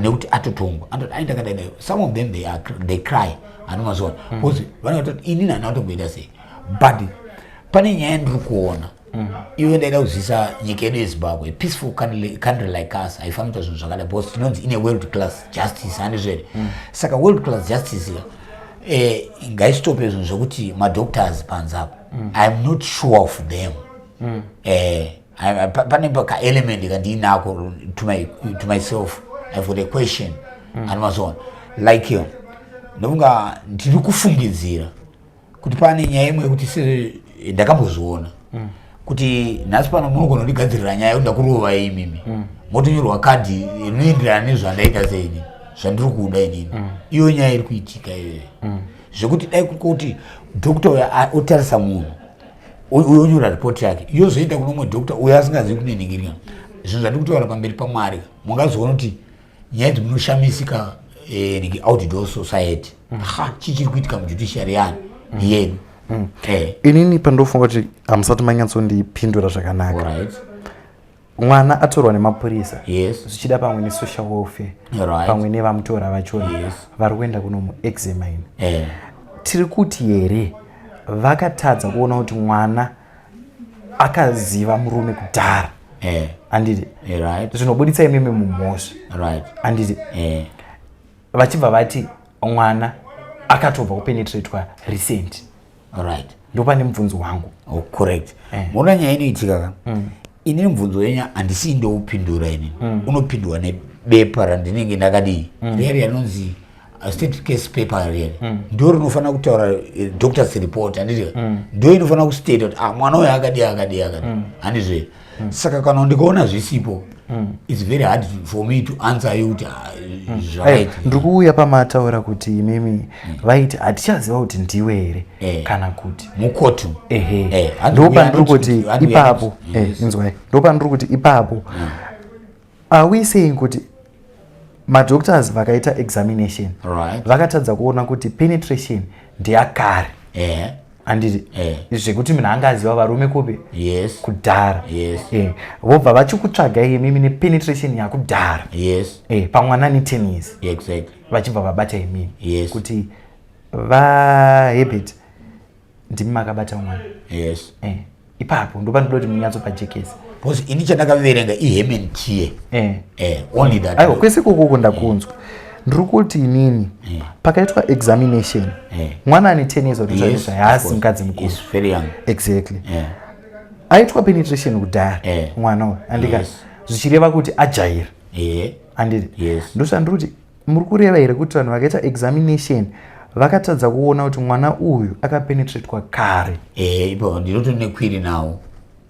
nekuti atotongwa, anototi aenda akadai dai. Some of them, they cry, handimazviona, because vanenge vatoti inini handina kutomboita sei. But pane nyaya ndiri kuona iwe, ndaida kuzivisa nyika yedu yeZimbabwe, peaceful country like us, haifaniri kuita zvinhu zvakadai, because tinonzi ine world class justice, handizvo? Saka world class justice ngaistope zvinhu zvokuti madoctors panze apo, I'm not sure of them. Pane kaelement kandiinako to myself. I've got a question, handimazviona? Like, ndofunga ndiri kufungidzira kuti pane nyaya imwe yekuti se ndakambozviona kuti nhasi pano munogona kundigadzirira nyaya yekuti ndakurova imimi, motonyorwa kadhi rinoenderana nezvandaita seini, zvandiri kuda inini. Iyo nyaya iri kuitika iyoyo, zvekuti dai kuri kuti doctor uyo otarisa munhu, uyo onyora ripoti yake, yozoenda kuno umwe doctor uyo asingazivi kuneningirika. Zvinhu zvandiri kutaura pamberi paMwari, mungazoona kuti nyaya idzi munoshamisika, outdoor society, ha, chii chiri kuitika mujudiciary yani yedu? Inini pandofunga kuti hamusati manyatsondipindura zvakanaka. Mwana atorwa nemapurisa, zvichida pamwe nesocial welfare, pamwe nevamutora vachona, vari kuenda kunomuexamine. Tiri kuti here vakatadza kuona kuti mwana akaziva murume kudhara, handiti? Right. Zvinobuditsa imimi mumhosva, handiti? Vachibva vati mwana akatobva kupenetratwa recent. Ndopane mubvunzo wangu. Oh, correct. Muona nyaya inoitika ka, inini mubvunzo wenyu handisi ndoupindura inini, unopindurwa nebepa randinenge ndakadii, riya riya rinonzi state case paper riya, ndo rinofanira kutaura, doctor's report, handiti? Ndo inofanira kustate kuti, ah, mwana uyu akadii, akadii, akadii, handizvo? Saka kana ndikaona zvisipo, it's very hard for me to answer you kuti, ah, zvakaita. Ndiri kuuya pamataura kuti imimi vaiti hatichaziva kuti ndiwe here kana kuti Mukotu. Ehe. Hanzi Ndopandiri uya kuti anoti- ipapo, inzwai, ndopandiri kuti ipapo, are we saying kuti madoctors vakaita examination vakatadza kuona kuti penetration ndeyakare, handiti? Zvekuti munhu anga aziva varume kupi? Kudhara. Yes. Vobva vachikutsvagai imimi nepenetration yakudhara, pamwana ne10 years, vachibva vabata imimi kuti vaHebert ndimi makabata mwana. Ipapo ndopandinoda kuti munyatsopajekesa. Because ini chandakaverenga ihymen tear. Only that. Aiwa, kwese kokoko ndakunzwa. Ndiri kuti inini pakaitwa examination, mwana ane 10 years old, Yes, haasi of course. mukadzi mukuru. It's very young. Exactly. Aitwa penetration kudhara mwana uyu, andika? Zvichireva kuti ajaira, anditi? Yes. Ndosvandiri kuti muri kureva here kuti vanhu vakaita examination vakatadza kuona kuti mwana uyu akapenetratwa kare? Ipapo ndinotori nequery nawo.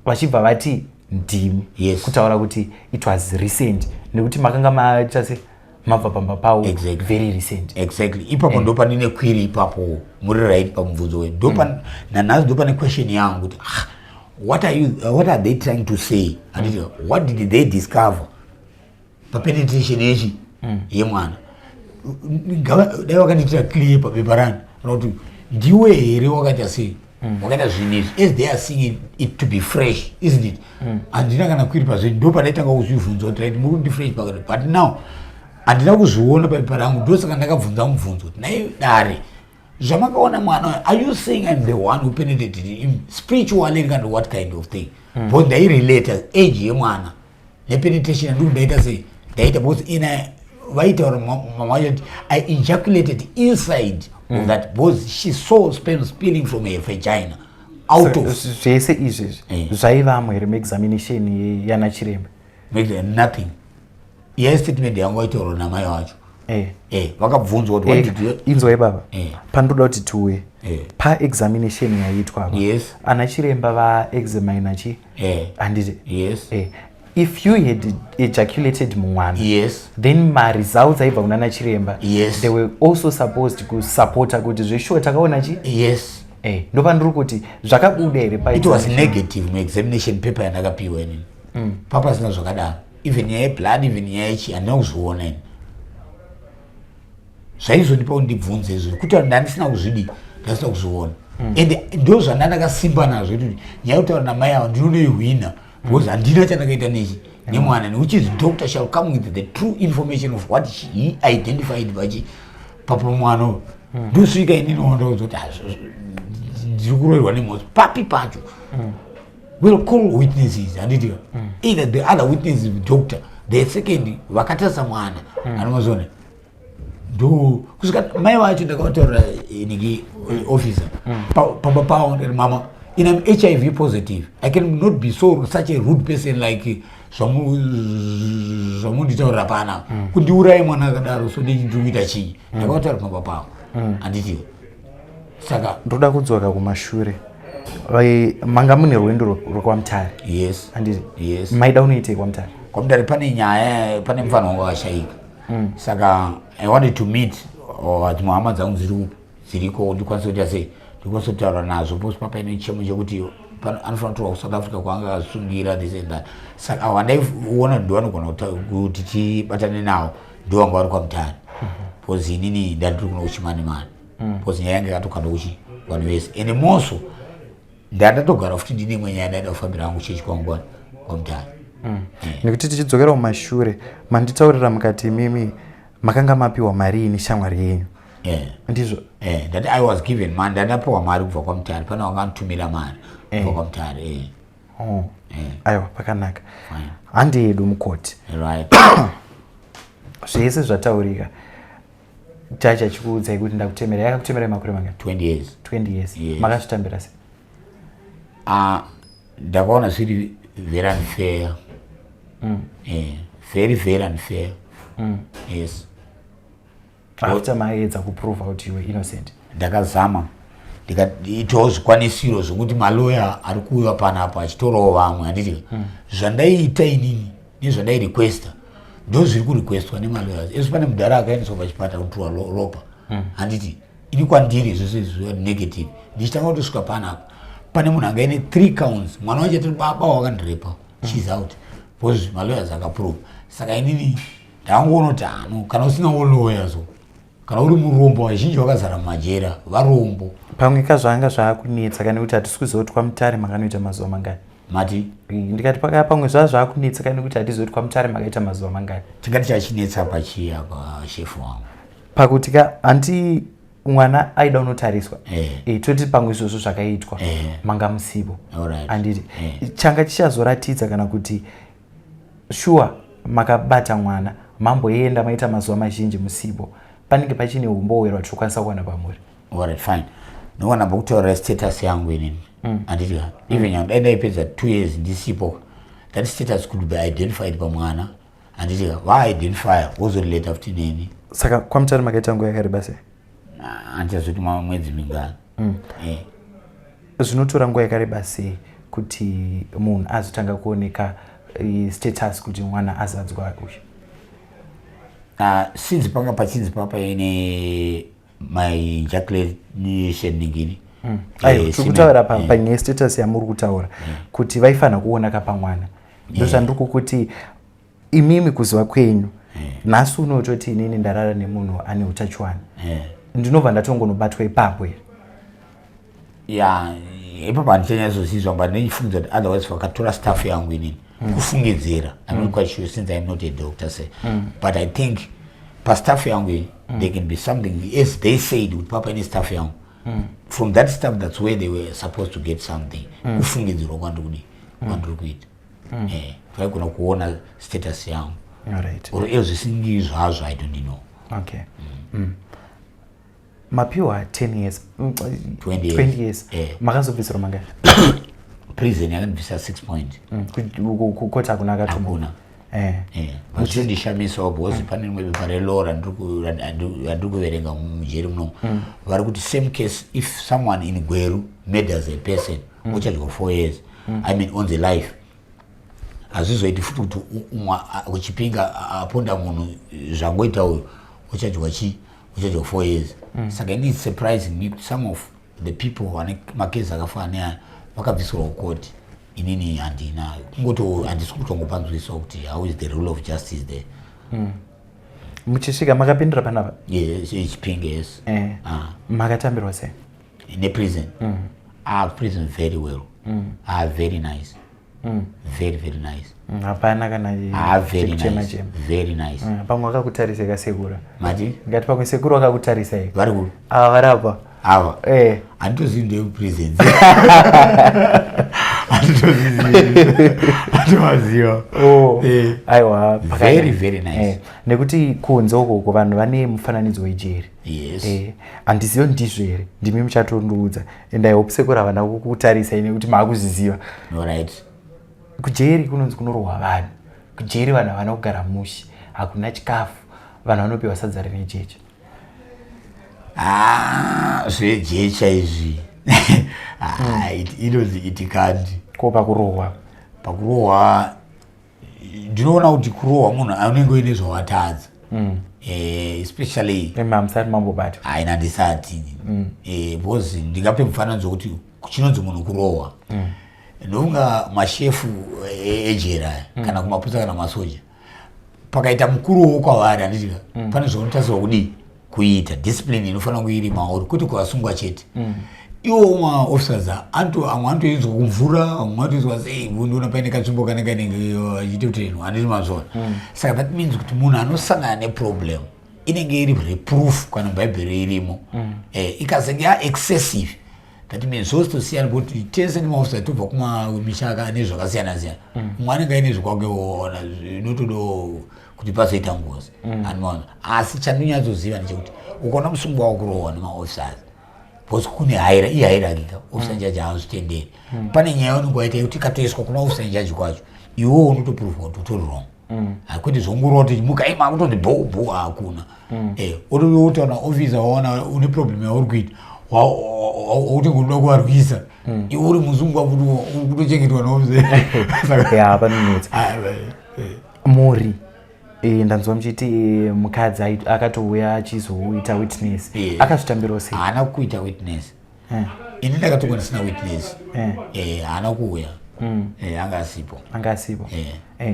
Vachibva vati ndimi? Yes. Kutaura kuti it was recent, nekuti makanga maita se mabva pamba pavo. Very recent. Exactly, ipapo ndo pandine query ipapo. Muri right pamubvunzo wenyu. Nanhasi ndo pane question yangu kuti ah, what are they trying to say, handiti? What did they discover papenetration yechi yemwana? Dai vakandiitira clear papepa rani, kana kuti ndiwe here wakaita sei, wakaita zvinhu izvi, as they are seeing it to be fresh, isn't it? Handina kana query pazvinhu. Ndo pandaitanga kuzvibvunza kuti right, muri kundi fresh pakati, but now handina kuzviona papepa rangu. Ndosaka ndakabvunza mubvunzo kuti nai dare, zvamakaona mwana uyu, are you saying I'm the one who penetrated him spiritually kind of, what kind of thing? Because ndairelate age yemwana nepenetration yandiri ndaita sei ndaita, because ina vaitaura mama vacho kuti I ejaculated inside of that, because she saw sperm spilling from her vagina out of. Zvese izvezvi zvaivamo here muexamination yana chiremba? Nothing. Iye statement yangu vaitaurwa namai vacho. Vakabvunzwa kuti what did you Inzwai baba. Pandoda kuti tiuye paexamination yaitwa apa, ana chiremba vaexamina chi, handiti? Yes. If you had ejaculated mumwana, then maresults aibva kunana chiremba, they were also supposed kusapota kuti zveshuwa takaona chi. Ndopandiri kuti zvakabuda here? It was negative muexamination paper yandakapiwa inini. Papasina zvakadaro, even nyaya yeblood, even nyaya yechi, handina kuzviona ini. Zvaizondipa kuti ndibvunze izvo kuti ndandisina kuzvidi, ndasina kuzviona. And ndo zvandandakasimba nazvo kuti nyaya yekutaura namai ava ndinonoihwina, because handina chandakaita nechi nemwana, which is doctor shall come with the true information of what he identified pachi papamwana uyu. Ndosvika inini wandaudza kuti ndiri kuroverwa nemhosva papi pacho? We'll call witnesses, handiti? Either the other witness, doctor, the second vakatarisa mwana, anomazona. Ndo kusvika mai vacho ndakavataurira niki officer pamba pavo, ndikati, "Mama, in am HIV positive. I can not be so such a rude person like zvamunditaurira panapa, kundiurai mwana akadaro. So ndiri kuita chii?" Ndakavataura pamba pavo, handiti? Saka Ndoda kudzoka kumashure. Manga mune rwendo rwekwaMutare, Yes. handiti? Yes. Maida unoitei kwaMutare? KwaMutare pane nyaya, pane mufana wangu akashayika, saka I wanted to meet dzimwe hama dzangu dziri dziriko, ndikwanise kuita sei, ndikwanise kutaura nazvo posi papaine chichemo chekuti anofanira kutorwa kuSouth Africa kwaanga akasungira, this and that. Saka avo andaiona ndo vanogona kuti tibatane navo, ndo vanga vari kwaMutare, because inini ndandiri kuno kuChimanimani, because nyaya yange yakatokanda kuchi vanhu vese. And moso ndandatogara futi ndine imwe nyaya ndaida kufambira hangu chechi kwangu kwaMutare. Nekuti tichidzokera kumashure, manditaurira mukati imimi makanga mapiwa mari neshamwari yenyu. Ndizvo? Ndati I was given money, ndandapiwa mari kubva kwaMutare, pane wanganditumira mari kubva kwaMutare. Oh. Aiwa, pakanaka. Handi yedu mukoti. Zvese zvataurika, jaji achikuudzai kuti ndakutemera, yakakutemerai makore mangani? 20 years. 20 years. Yes. Makazvitambira sei? Ah, ndakaona zviri very unfair. Very very unfair. Yes. After maedza kuprova kuti you were innocent? Ndakazama, ndikaitawo zvikwanisiro zvokuti maloya ari kuuya panapa achitorawo vamwe, handiti? Zvandaiita inini nezvandairequesta ndo zviri kurequestwa nemalawyers ese. Pane mudhara akaendeswa pachipatara kutorwa ropa, handiti? Ini kwandiri zvese izvi negative. Ndichitanga kutosvika panapa, pane munhu anga ine three counts, mwana wacho atiri baba wakandirepa, she's out because malawyers akaprova. Saka inini ndangoona kuti hano kana usinawo lawyer, so kana uri murombo, vazhinji vakazara mumajera varombo. Pamwe kazvanga zvaakunetsa kane kuti hatisi kuziva kuti kwaMutare makanoita mazuva mangani. Mati? Ndikati pamwe zvaa zvaakunetsa kane kuti hatizivi kuti kwaMutare makaita mazuva mangani. Tingati chachinetsa pachiya pashefu wangu? Pakuti ka handi Mwana aida unotariswa. Toti pamwe izvozvo zvakaitwa, manga musipo, handiti? Changa chichazoratidza kana kuti sure makabata mwana, mamboenda, maita mazuva mazhinji musipo, panenge pachine umbowo hwatiri kukwanisa kuwana pamuri? Alright, fine. Ndinowana mbokutaurira status yangu inini, handiti? Even nyangwe dai ndaipedza 2 years ndisipo, that status could be identified pamwana, handiti? Vaidentifya, wozorelata futi neni. Saka kwaMutare makaita nguva yakareba sei? Handichazoti mwedzi mingani. Zvinotora nguva yakareba sei kuti munhu azotanga kuoneka status kuti mwana azadzwa uyu? Ah, since panga pachinzi papa ine my ejaculation ningini. Aiwa, tiri kutaura panyaya yestatus yamuri kutaura kuti vaifanira kuonaka pamwana. Ndozvandiri kukuti imimi, kuziva kwenyu, nhasi unototi inini ndarara nemunhu ane utachiwana, ndinobva ndatongonobatwa ipapo here? Ya, ipapo handichanyatsoziva, but ndinofungidza kuti otherwise vakatora stuff yangu inini, kufungidzira, I'm not quite sure since I'm not a doctor, say, but I think pastuff yangu iyi there can be something, as they said kuti papa ine stuff yangu. From that stuff, that's where they were supposed to get something, kufungidzirwa kwandiri kwandiri kuita. Vaigona kuona status yangu or iyo zvisingi zvazvo, I don't know. Okay. Mapiwa 10 years, 20 years. 20 years. Makazobvisirwa mangani? Prison yakandibvisa 6 point. Kukoti hakuna akatumwa? Hakuna. Vachitondishamisawo because pane rimwe bepa relaw randiri kuverenga mujeri munomu, vari kuti same case, if someone in Gweru murders a person, ochadya 4 years, I mean, on the life. Hazvizoiti futi kuti umwe kuChipinge aponda munhu zvangoita uyu, ochadya chi ochadya 4 years. Saka ini it's surprising me kuti some of the people vane makesi akafanana neaya vakabvisirwa kukoti, inini handina. Kungoti handisi kutongopanzwiswa kuti how is the rule of justice there. Muchisvika makapindura panapa? Yes, Chipinge, yes. Ah. Makatambirwa sei? Neprison? Ah, prison very well. Ah, very nice, very very nice. Hapana kana Ah, very chekuchema nice. chema? Very nice. Pamwe vakakutarisai kasekuru? Mati? Ngati pamwe sekuru vakakutarisai. Vari ku Ava vari apa. Ava? Eh. Handitozivi ndeweprisons, handitozivi, handitovaziva. Oh. Aiwa. Very, very nice. Nekuti kunze ukoko vanhu vane mufananidzo wejeri. Yes. Handizivi ndizvo here, ndimi muchatondiudza, and I hope sekuru havana kukutarisai nekuti maakuzviziva. Alright. Kujeri kunonzi kunorohwa vanhu, kujeri vanhu havana kugara mushe, hakuna chikafu, vanhu vanopiwa sadza rine jecha. Ah, zvejecha izvi. Ah, inonzi itikandi. Ko pakurohwa? Pakurohwa, ndinoona kuti kurohwa munhu anenge uine zvawatadza, especially Hamusati mambobatwa? Haina, ndisati. Because ndingape mufananidzo wekuti chinonzi munhu kurohwa, ndofunga mashefu ejera kana kumapurisa kana masoja, pakaita mukuruwo kwavari, handitika? Pane zvaunotarisirwa kudii kuita, discipline inofanira kunge iri mauri, kwete kuvasungwa chete. Iwo maofficers amwe anotoinzwa kumvura, amwe anotoinzwa sei, undiona paine katsvimbo kanenge kanenge achitotrainwa, handiti mazvona? Saka that means kuti munhu anosangana neproblem inenge iri reproof kana Bhaibheri irimo. Ikazenge yaexcessive, that means zvozitosiyana, kuti tese nemaofficer tobva kumamisha nezvakasiyana siyana. Mumwe anenge aine zvikwake, ona zvinotodo kuti pazoita ngozi, anoona. Asi chandonyatsoziva ndechekuti ukaona musungwa wakurohwa nemaofficers, because kune haira ihierarchy ka, officer in charge haazvitenderi. Pane nyaya yaunenge waita yekuti ikatoiswa kuna officer in charge kwacho, iwewo unotoprofwa kuti utori wrong. Hakwete zvongorova kuti mukaima kutonzi bho bho, hakuna. Otoona officer, waona une problem yauri kuita, wautenge unoda kuvarwisa, iwe uri musungwa futi uri kutochengetwa naofficer. Ya, panonetsa. Muri ndanzwa muchiti mukadzi akatouya achizoita witness. Akazvitambirawo sei? Haana kuita witness. Ini ndakatongwa ndisina witness. Haana kuuya. Anga asipo. Anga asipo?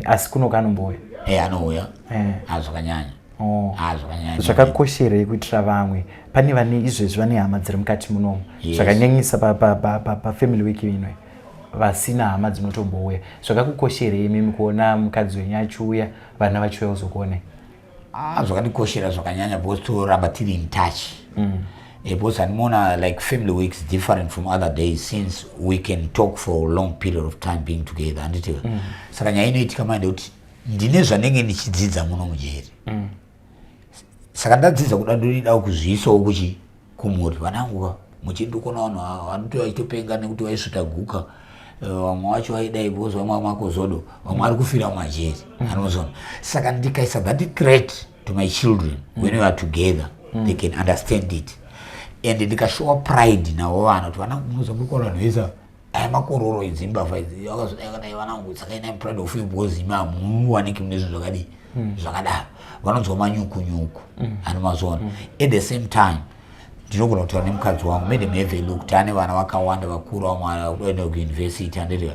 Asi kunoka anombouya? Anouya. Zvakanyanya. Oh. Zvakanyanya. Zvakakosherei kuitira vamwe pane vane izvezvi vane hama dziri mukati munomu? Zvakanyanyisa pafamily week ino, vasina hama dzinotombouya. Zvakakukosherei imimi kuona mukadzi wenyu achiuya, vana vachiuya kuzokuonai? Ah, zvakandikoshera zvakanyanya because toramba tiri in touch. Because handimona like family weeks different from other days, since we can talk for a long period of time being together, handiti? Saka nyaya inoitika manje ndekuti ndine zvandenge ndichidzidza muno mujeri. Saka ndadzidza kuda, ndodida kuzviisawo kuchi kumhuri. Vanangu muchindikona, vanhu vanotouya vachitopenga nekuti vaisvuta guka. Vamwe vacho vaidai because vamwe makozodo, vamwe vari kufira mumajeri, anozona. Saka ndikaisa that threat to my children, when we are together, they can understand it, and ndikashowa pride navo vana kuti vana, munoza muri kuona vanhu vese aya makororo, idzi mbavha idzi, vakazodai kadai. Vanangu, saka ina proud of you because imi hamuwaniki mune zvinhu zvakadii zvakadaro. Vanonzwa manyukunyuku, anomazona. At the same time ndinogona kutaura nemukadzi wangu, "Madam, have a look, taane vana vakawanda vakuru, vamwe kuenda kuuniversity," handiti?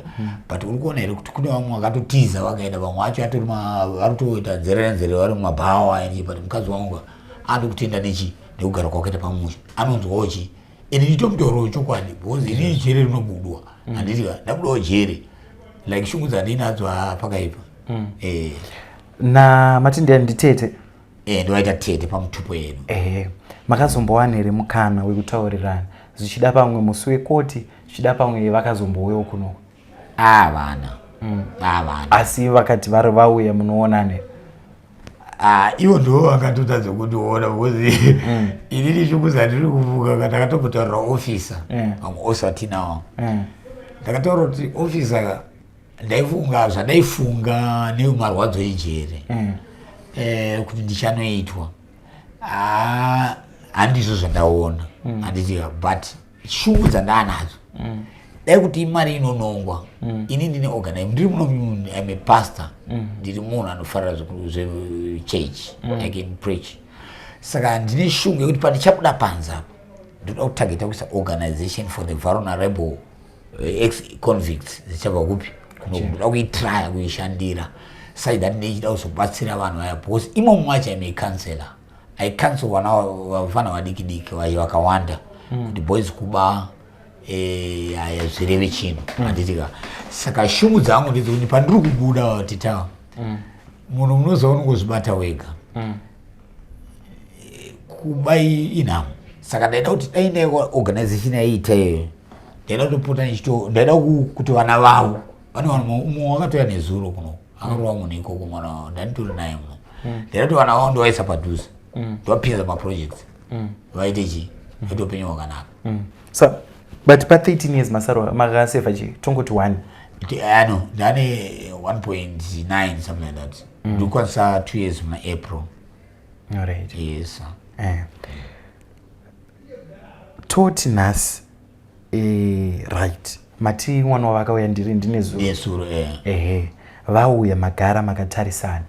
"But uri kuona here kuti kune vamwe vakatotiza vakaenda, vamwe vacho atori vari kutoita nzere nzere, vari mumabhawa?" But mukadzi wangu andokutenda nechi nekugara kwakaita pamusha, anonzwawo chi ende nditomutaurawo chokwadi because inini jere rinobudwa, handiti? Ndabudawo jere, like shungu dzandinadzo pakaipa. Na mati ndiani, nditete? Ndovaita tete pamutupo yedu. Ehe, makazombowana here mukana wekutaurirana, zvichida pamwe musi wekoti, zvichida pamwe vakazombouyawo kuno? Avana, avana. Asi vakati vari vauya, munoonane? Ah, ivo ndivo vakatotadza kundiona because inini shungu dzandiri kufunga, ndakatombotaurira officer, vamwe officer tinawo. Ndakataura kuti, "Officer, ndaifunga zvandaifunga nemarwadzo ejere kuti ndichanoitwa. Ah, handizvo zvandaona," handiti? "But shungu dzandaanadzo, dai kuti imari inonongwa. Ini ndine organize, ndiri muno, I'm a pastor, ndiri munhu anofarira zvechurch, I can preach. Saka ndine shungu yekuti pandichabuda panze apa, ndoda kutargeta kuisa organization for the vulnerable ex convicts dzichabva kupi kuno. Ndoda kuitraya kuishandira such that ndichida kuzobatsira vanhu vaya, because imomo macho I'm a counselor. I counsel vana, vafana vadiki diki vakawanda kuti boys kuba aya zvireve chinhu, handitika? Saka shungu dzangu ndedzekuti pandiri kubuda, tita munhu munoziva unongozvibata wega, kuba inhamo. Saka ndaida kuti dai ndai organization yaiita iyoyo, ndaida kutopota ndichito, ndaida kuti vana vavo vane vanhu. Umwe wakatouya nezuro kuno, akarova munhu ikoko, mwana wavo ndanditori naye muno. Ndaida kuti vana vavo ndovaisa padhuze, ndovapinza maprojects, vaite chi vaite upenyu hwakanaka. So but pa13 years masaro makasevha chi tongoti one? Ano ndane 1.9, something like that. Ndikukwanisa 2 years muna April. Alright. Yes. Toti nhasi, right, mati mwana wavo akauya ndiri ndine zuro? Yesuro, eh. Ehe, vauya, magara makatarisana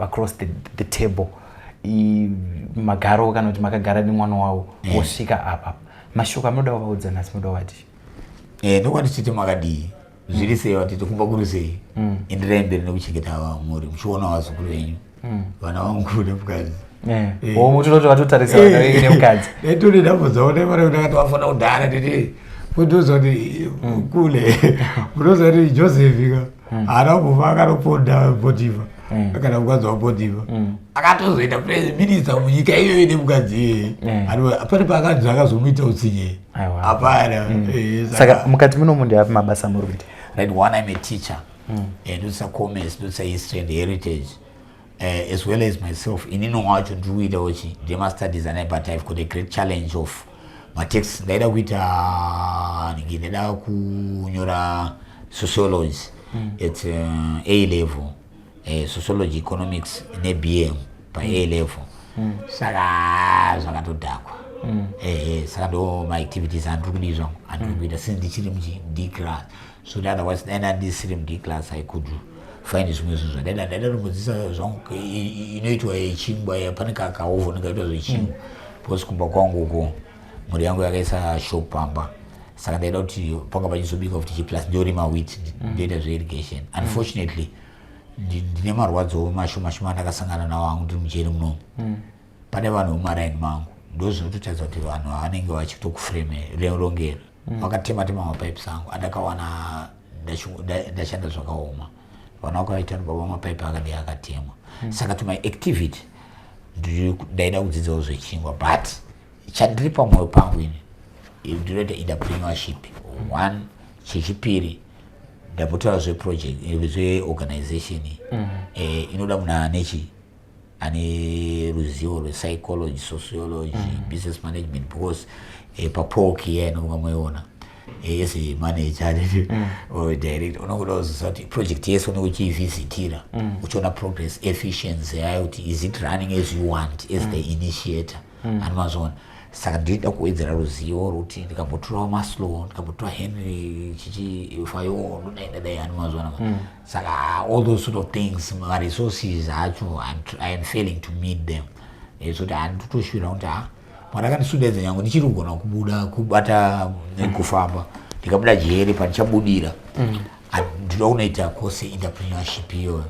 across the table, magaro kana kuti makagara nemwana wavo, wosvika apa, mashoko amunoda kuvaudza nhasi, munoda kuvati? Ndokwati chete, "Makadii, zviri sei vatete, kumba kuri sei? Enderai mberi nekuchengeta mhuri, muchiona vazukuru venyu, vana vangu nemukadzi." Mutototi vatotarisa vana venyu nemukadzi. Ndaitore nhamba dzavo, ndaimara kuti ndakatovafonera kudhara nditi kundoza kuti kule, unoziva kuti Joseph ka haana kumbofa akanoponda Potifa kana mukadzi waPotifa, akatozoita minister munyika iyoyo nemukadzi iyeye. Pane paakanzi akazomuita utsinye? Aiwa. Hapana. Saka mukati munomu ndeapi mabasa muri kuita? Right, one, I'm a teacher. Ndodzisa commerce, ndodzisa history and heritage, as well as myself inini wacho ndiri kuitawo chi ndemastudies anai, but I've got a great challenge of matext. Ndaida kuita nhingi, ndaida kunyora sociology at A level, sociology, economics neBM pa A level. Saka zvakatodhakwa. Ehe, saka ndo maactivities andiri kudii zvangu, andiri kuita since ndichiri muchi D class. So otherwise dai ndandisiri muD class, I could find zvimwe zvinhu zvandaida. Ndaida tombodzisa zvangu inoitwa yechingwa, pane kakaovhoni kaitwa zvechingwa, because kumba kwangu uko mhuri yangu yakaisa shop pamba, saka ndaida kuti panga pachizobika futi chiplus, ndorima wheat, ndoita zveirrigation. Unfortunately ndine marwadzo mashoma shoma andakasangana nawo angu ndiri mujeri munomu. Pane vanhu vemumaraini mangu, ndo zvinototadza kuti vanhu vanenge vachitokuframe rongera, vakatema tema mapipes angu andakawana ndashanda zvakaoma. Vanhu vakaita baba, mapaipi akadii akatemwa. Saka to my activity, ndaida kudzidzawo zvechingwa, but Chandiri pamwoyo pangu ini, ndinoita entrepreneurship one. Chechipiri, ndambotaura zveproject, zveorganization. Inoda munhu anechi ane ruzivo rwepsychology, sociology, business management, because papok iya inonga moiona, as a manager or director, unongoda kuziva kuti project yese unenge uchiivhizitira, uchiona progress, efficiency yayo, kuti is it running as you want as the initiator. Animazviona. Saka ndinoda kuwedzera ruzivo rwekuti ndikambotorawo Maslow, ndikambotora Henry chichi Fayol, ndodai dai, animazviona. Saka all those sort of things, maresources acho, I am failing to meet them. So kuti handitoshuvira kuti ha, Mwari akandisundedza, nyange ndichiri kugona kubuda, kubata nekufamba, ndikabuda jeri, pandichabudira ndinoda kunoita course yeentrepreneurship iyoyo,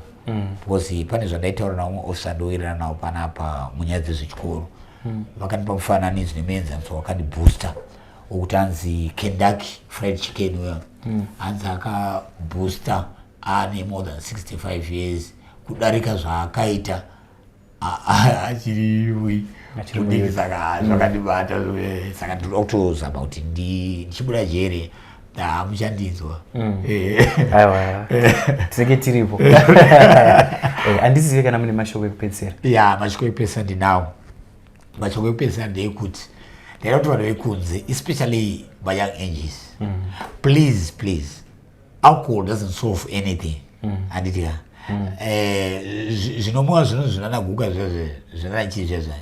because pane zvandaitaura naumwe officer ndowirirana nawo panapa munyaya dzezvechikoro. Vakandipa mufananidzo nemuenzaniso wakandibooster wokuti hanzi Kentucky Fried Chicken uya, hanzi akabooster ane more than 65 years kudarika zvaakaita achiri Achiri mudiki. muyouth. Saka zvakandibata. Saka ndinoda kutozama kuti ndichibuda jere, hamuchandinzwa. Aiwa, tinenge tiripo. Handizive kana mune mashoko ekupedzisira. Ya, mashoko ekupedzisira ndinawo. Mashoko ekupedzisira ndeyekuti ndaida kuti vanhu vekunze, especially mayoung ages, please, please, alcohol doesn't solve anything, handiti ka? Zvinomwiwa zvino zvinanaguka zvezve, zvinanachii zvezve,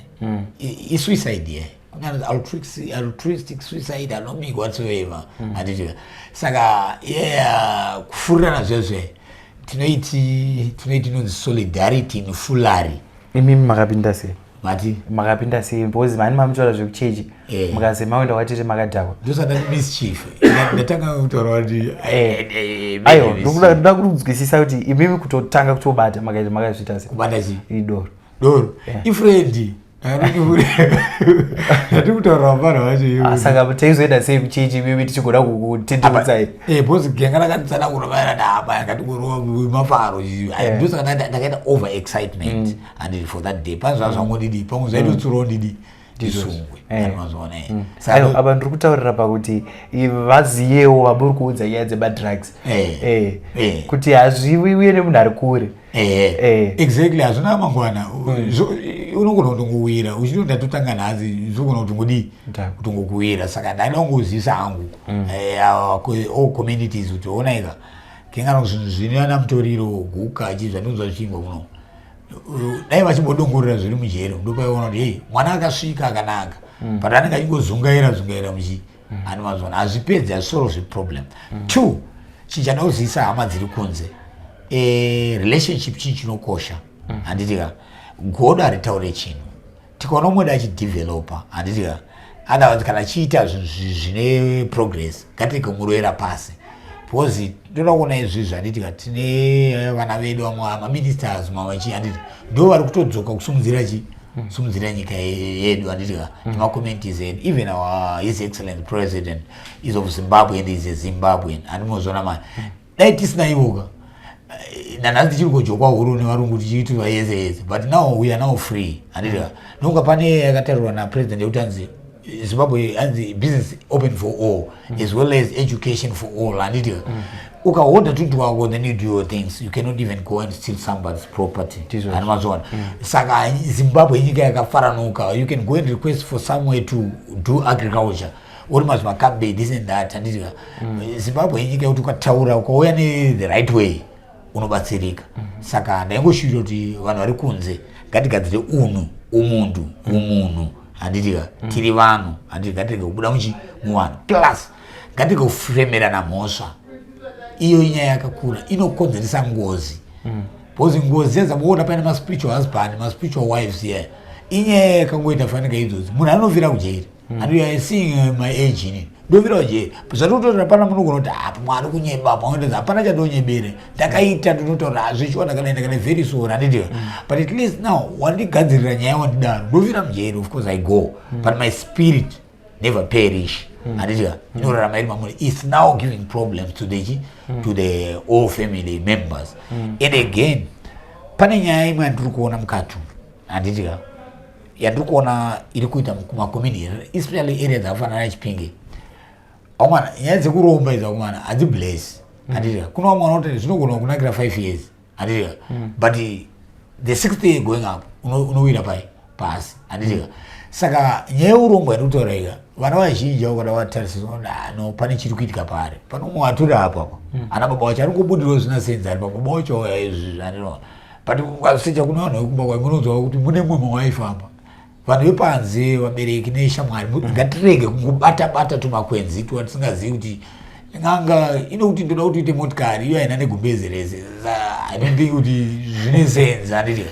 isuicide ye kune altruistic suicide, anomic, whatsoever, handiti ka? Saka yeah, kufurirana zvezve, tinoiti inonzi solidarity in foolery. Imimi makapinda sei? Mati? Makapinda sei? Because mani mamutaura zvekuchechi, mukaze maenda watete makadhakwa. Ndosanda mischief ndatanga kutaura kuti Aiwa, ndoda kunzwisisa kuti imimi kutotanga kutobata makaita, makazviita sei? Kubata chii? Idoro. Doro ifriend, ndati kutaura vapana vacho ivo. Ah, saka taizoenda sei kuchechi imimi tichigona kukutendeutsai? Because genga rakatsanangura vaira daba yakatingorova mafaro. Ndosaka ndakaita over excitement, and for that day pane zvava zvangondidi, pamwe zvaitotsurawo ndidi ndisungwe. Mazuva. Aiwa, apa ndiri kutaurira pakuti vaziyewo vamuri kuudza nyaya dzemadrugs, kuti hazviwiwe nemunhu ari kure. Exactly, hazvina mangwana. Unogona kutongowira uchiti ndatotanga nhasi, zvogona kutongodii, kutongokuwira. Saka ndaida kungozivisa hangu all communities kuti onaika kengano zvinhu zvinoana mutoriro, guka, chii zvandinonzwa zvichiimbwa kuno, dai vachimbodongorera zviri mujeri, ndopaiona kuti hei, mwana akasvika akanaka, but anenge achingozungaira zungaira muchi ani mazona, hazvipedzi, hazvisolve problem. Two, chinhu chada kuzivisa hama dziri kunze, relationship chinhu chinokosha, handiti ka? Godo haritaure chinhu. Tikaona umwe achidevelopa, handiti ka, otherwise kana achiita zvinhu zvine progress, ngatirege kumurovera pasi, because toda kuona izvizvi, handiti ka? Tine vana vedu vamwe maministers, mamwe chii, handiti ndo vari kutodzoka kusimudzira chi simudzira nyika yedu, handiti ka? Nemacommunities edu. Even our His Excellent President is of Zimbabwe and is a Zimbabwean, handimozvona mani? Dai tisina ivoka, nanhasi tichiri kujokwa huru nevarungu, tichiitirwa yese yese, but now we are now free, handiti ka? Nonga pane yakataurwa napresident yekuti hanzi Zimbabwe, hanzi business open for all, as well as education for all, handiti ka? Ukahodha tuntu wako, then you do your things. You cannot even go and steal somebody's property. Ndizvozvo. Hani mazviona? Saka Zimbabwe inyika yakafaranuka. You can go and request for somewhere to do agriculture, uri mazvimakambe, this and that, handiti ka? Zimbabwe inyika yekuti ukataura, ukauya nethe right way, unobatsirika. Saka ndaingoshuvira kuti vanhu vari kunze ngatigadzire unhu, umuntu, umunhu, handiti ka? Tiri vanhu, handiti? Ngatirege kubuda muchi muvanhu, plus ngatirege kufremerana mhosva. Iyo inyaya yakakura inokonzeresa ngozi, because ngozi dzedzamuona paine maspiritual husband, maspiritual wives here, inyaya yakangoita fanika idzodzi. Munhu anofira kujeri, and you are seeing my age, ini ndofira kujeri. Zvatikutorera pana, munogona kuti apa mwari kunyeba, pamwe hapana chandonyebere ndakaita, ndinotaura hazvichiwa, ndakadai, ndakadai, very sorry, handiti? But at least now wandigadzirira nyaya, wandidaro, ndofira mujeri. Of course I go, but my spirit never perish, handiti? Inorarama iri mamuri. It's now giving problems to the all family members. And again, pane nyaya imwe yandiri kuona mukati, handiti ka? Yandiri kuona iri kuita kumacommunity, especially area dzakafanana neChipinge, aumana nyaya dzekuromba idzi, aumana hadzibless, handiti? Kuna vamwe vanoti zvinogona kunakira 5 years, handiti? But the sixth year going up, unowira pai pasi, handiti? Saka nyaya yeurombo yandikutaura ika, vana vazhinji vakada vatarisa, no, pane chiri kuitika paari. Pane umwe atori apo apa, ana baba wacho ari kubudirwa zvisina sense, ari pababa wacho izvi, handino. But ukasecha kuna vanhu vekumba kwai, munonzwa kuti mune mumwe waifamba. Vanhu vepanze, vabereki neshamwari, ngatirege kungobata bata tumakwenzi twatisingazivi kuti n'anga inokuti ndoda kuti uite motikari, iyo haina negumbezi rese. I don't think kuti zvine sense, handiti?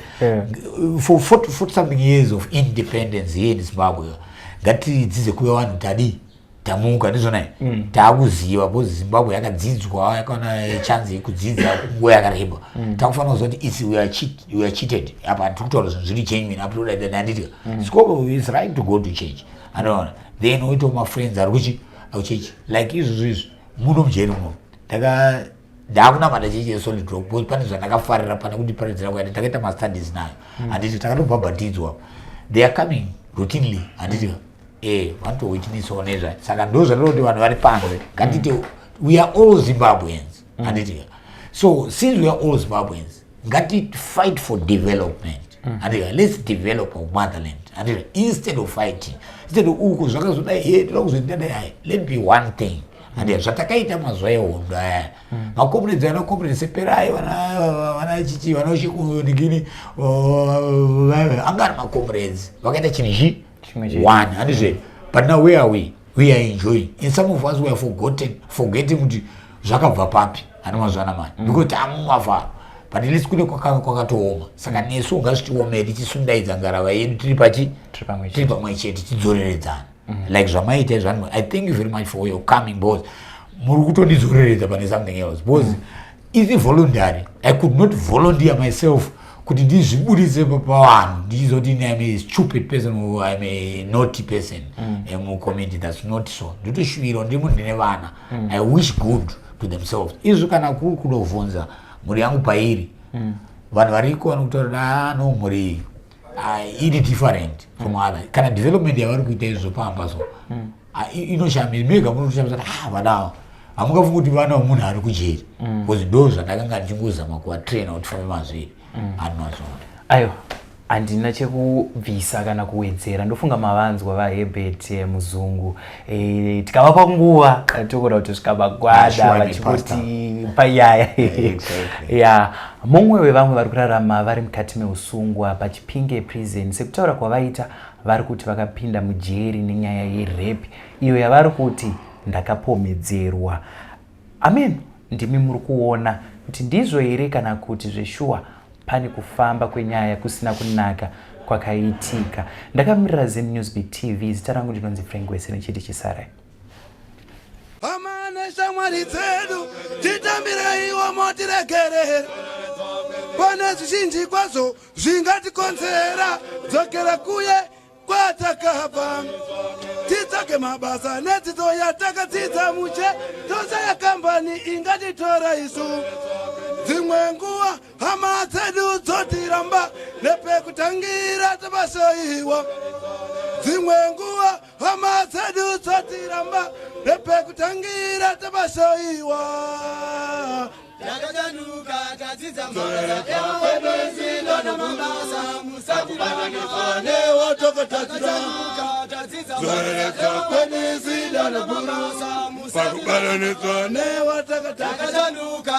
For 40 something years of independence here in Zimbabwe, ngatidzidze kuve vanhu tadii, tamuka ndizvona, taakuziva, because Zimbabwe yakadzidzwa, yakaona chance yekudzidza nguva yakareba. Takufanira kuziva kuti isi we are cheated apa. Tiri kutaura zvinhu zviri genuine apo, handiti? Scope is right to go to church, anoona, then oitawo mafriends ari kuchi akuchechi like izvozvo. Izvi muno mujeri muno ndaka ndaakunamata chechi yeSolid Rock, because pane zvandakafarira pane kundiparidzira kwaita. Takaita mastudies nayo, handiti? Takatobhabhatidzwa. They are coming routinely, handiti? Vanotowitnessawo nezva. Saka ndo zvandinoti vanhu vari panze, ngatite, we are all Zimbabweans, handiti? So since we are all Zimbabweans, ngati fight for development, handiti? Let's develop our motherland, handiti? Instead of fighting, instead of uku zvakazodai, ye toda kuzoita dai, hai, let be one thing, handiti? Zvatakaita mazuva ehondo aya, macomrades, vana comrade Seperai, vana chichi, vana chikunigini, anga ari macomrades, vakaita chinhu chi Chimwe chete. One, handizve? But now where are we? We are enjoying. In some of us, we are forgotten, forgetting kuti zvakabva papi, handi mazuva anamani, because taamumafaro, but lesi kune kwakatooma. Saka nesu ngazvitiomei, tichisundaidza ngarava yedu tiri pachi Tiri pamwe tiri pamwe chete, tidzoreredzana like zvamaita izvo. I thank you very much for your coming, because muri kutondidzoreredza pane something else, because isi voluntary, I could not volunteer myself kuti ndizvibudise pavanhu ndichizoti I'm a stupid person or I'm a naughty person mucommunity. That's not so. Nditoshuvira ndiri munhu ndine vana, I wish good to themselves. Izvo kana kuri kudovhunza mhuri yangu pairi, vanhu variko vanokutaura, "Ah, no, mhuri iyi, ah, iri different from other." Kana development yavari kuita izvo pamba so, ah, inoshamisa mega, munotoshamisa kuti, ah, vana ava hamungafungi kuti vana vemunhu ari kujeri, because ndo zvandakanga ndichingozama kuvatraina kuti fambe mazviri, hani mazvona? Aiwa, handina chekubvisa kana kuwedzera. Ndofunga mavanzwa vaHerbert Muzungu. Tikavapa nguva, togona kutosvika magwada Sure, vachingoti panyaya. Exactly. Ya, mumwe wevamwe vari kurarama vari mukati meusungwa paChipinge Prison. Sekutaura kwavaita, vari kuti vakapinda mujeri nenyaya yerape iyo yavari kuti ndakapomedzerwa. Amen. Ndimi muri kuona kuti ndizvo here kana kuti zveshuwa pane kufamba kwenyaya kusina kunaka kwakaitika. Ndakamirira Zim Newsbeat TV, zita rangu ndinonzi Frank Wese, nechiti chisarai. Hama neshamwari dzedu, titambireiwo, motiregerera. Pane zvizhinji kwazvo zvingatikonzera dzokera kuye kwatakabva, titsvage mabasa nedzidzo yatakadzidza muche, tosaya kambani ingatitora isu. Dzimwe nguva hama dzedu dzotiramba, nepekutangira tabasaiwa. Dzimwe nguva hama dzedu dzotiramba, nepekutangira tabasaiwa. Takachanuka, tadzidza mabasa mabasa musatibatanidzwa. Newatakatatira. Tadzidza. Zoreredza kwenizidana guru pakubatanidzwa newatakataka. Takachanuka.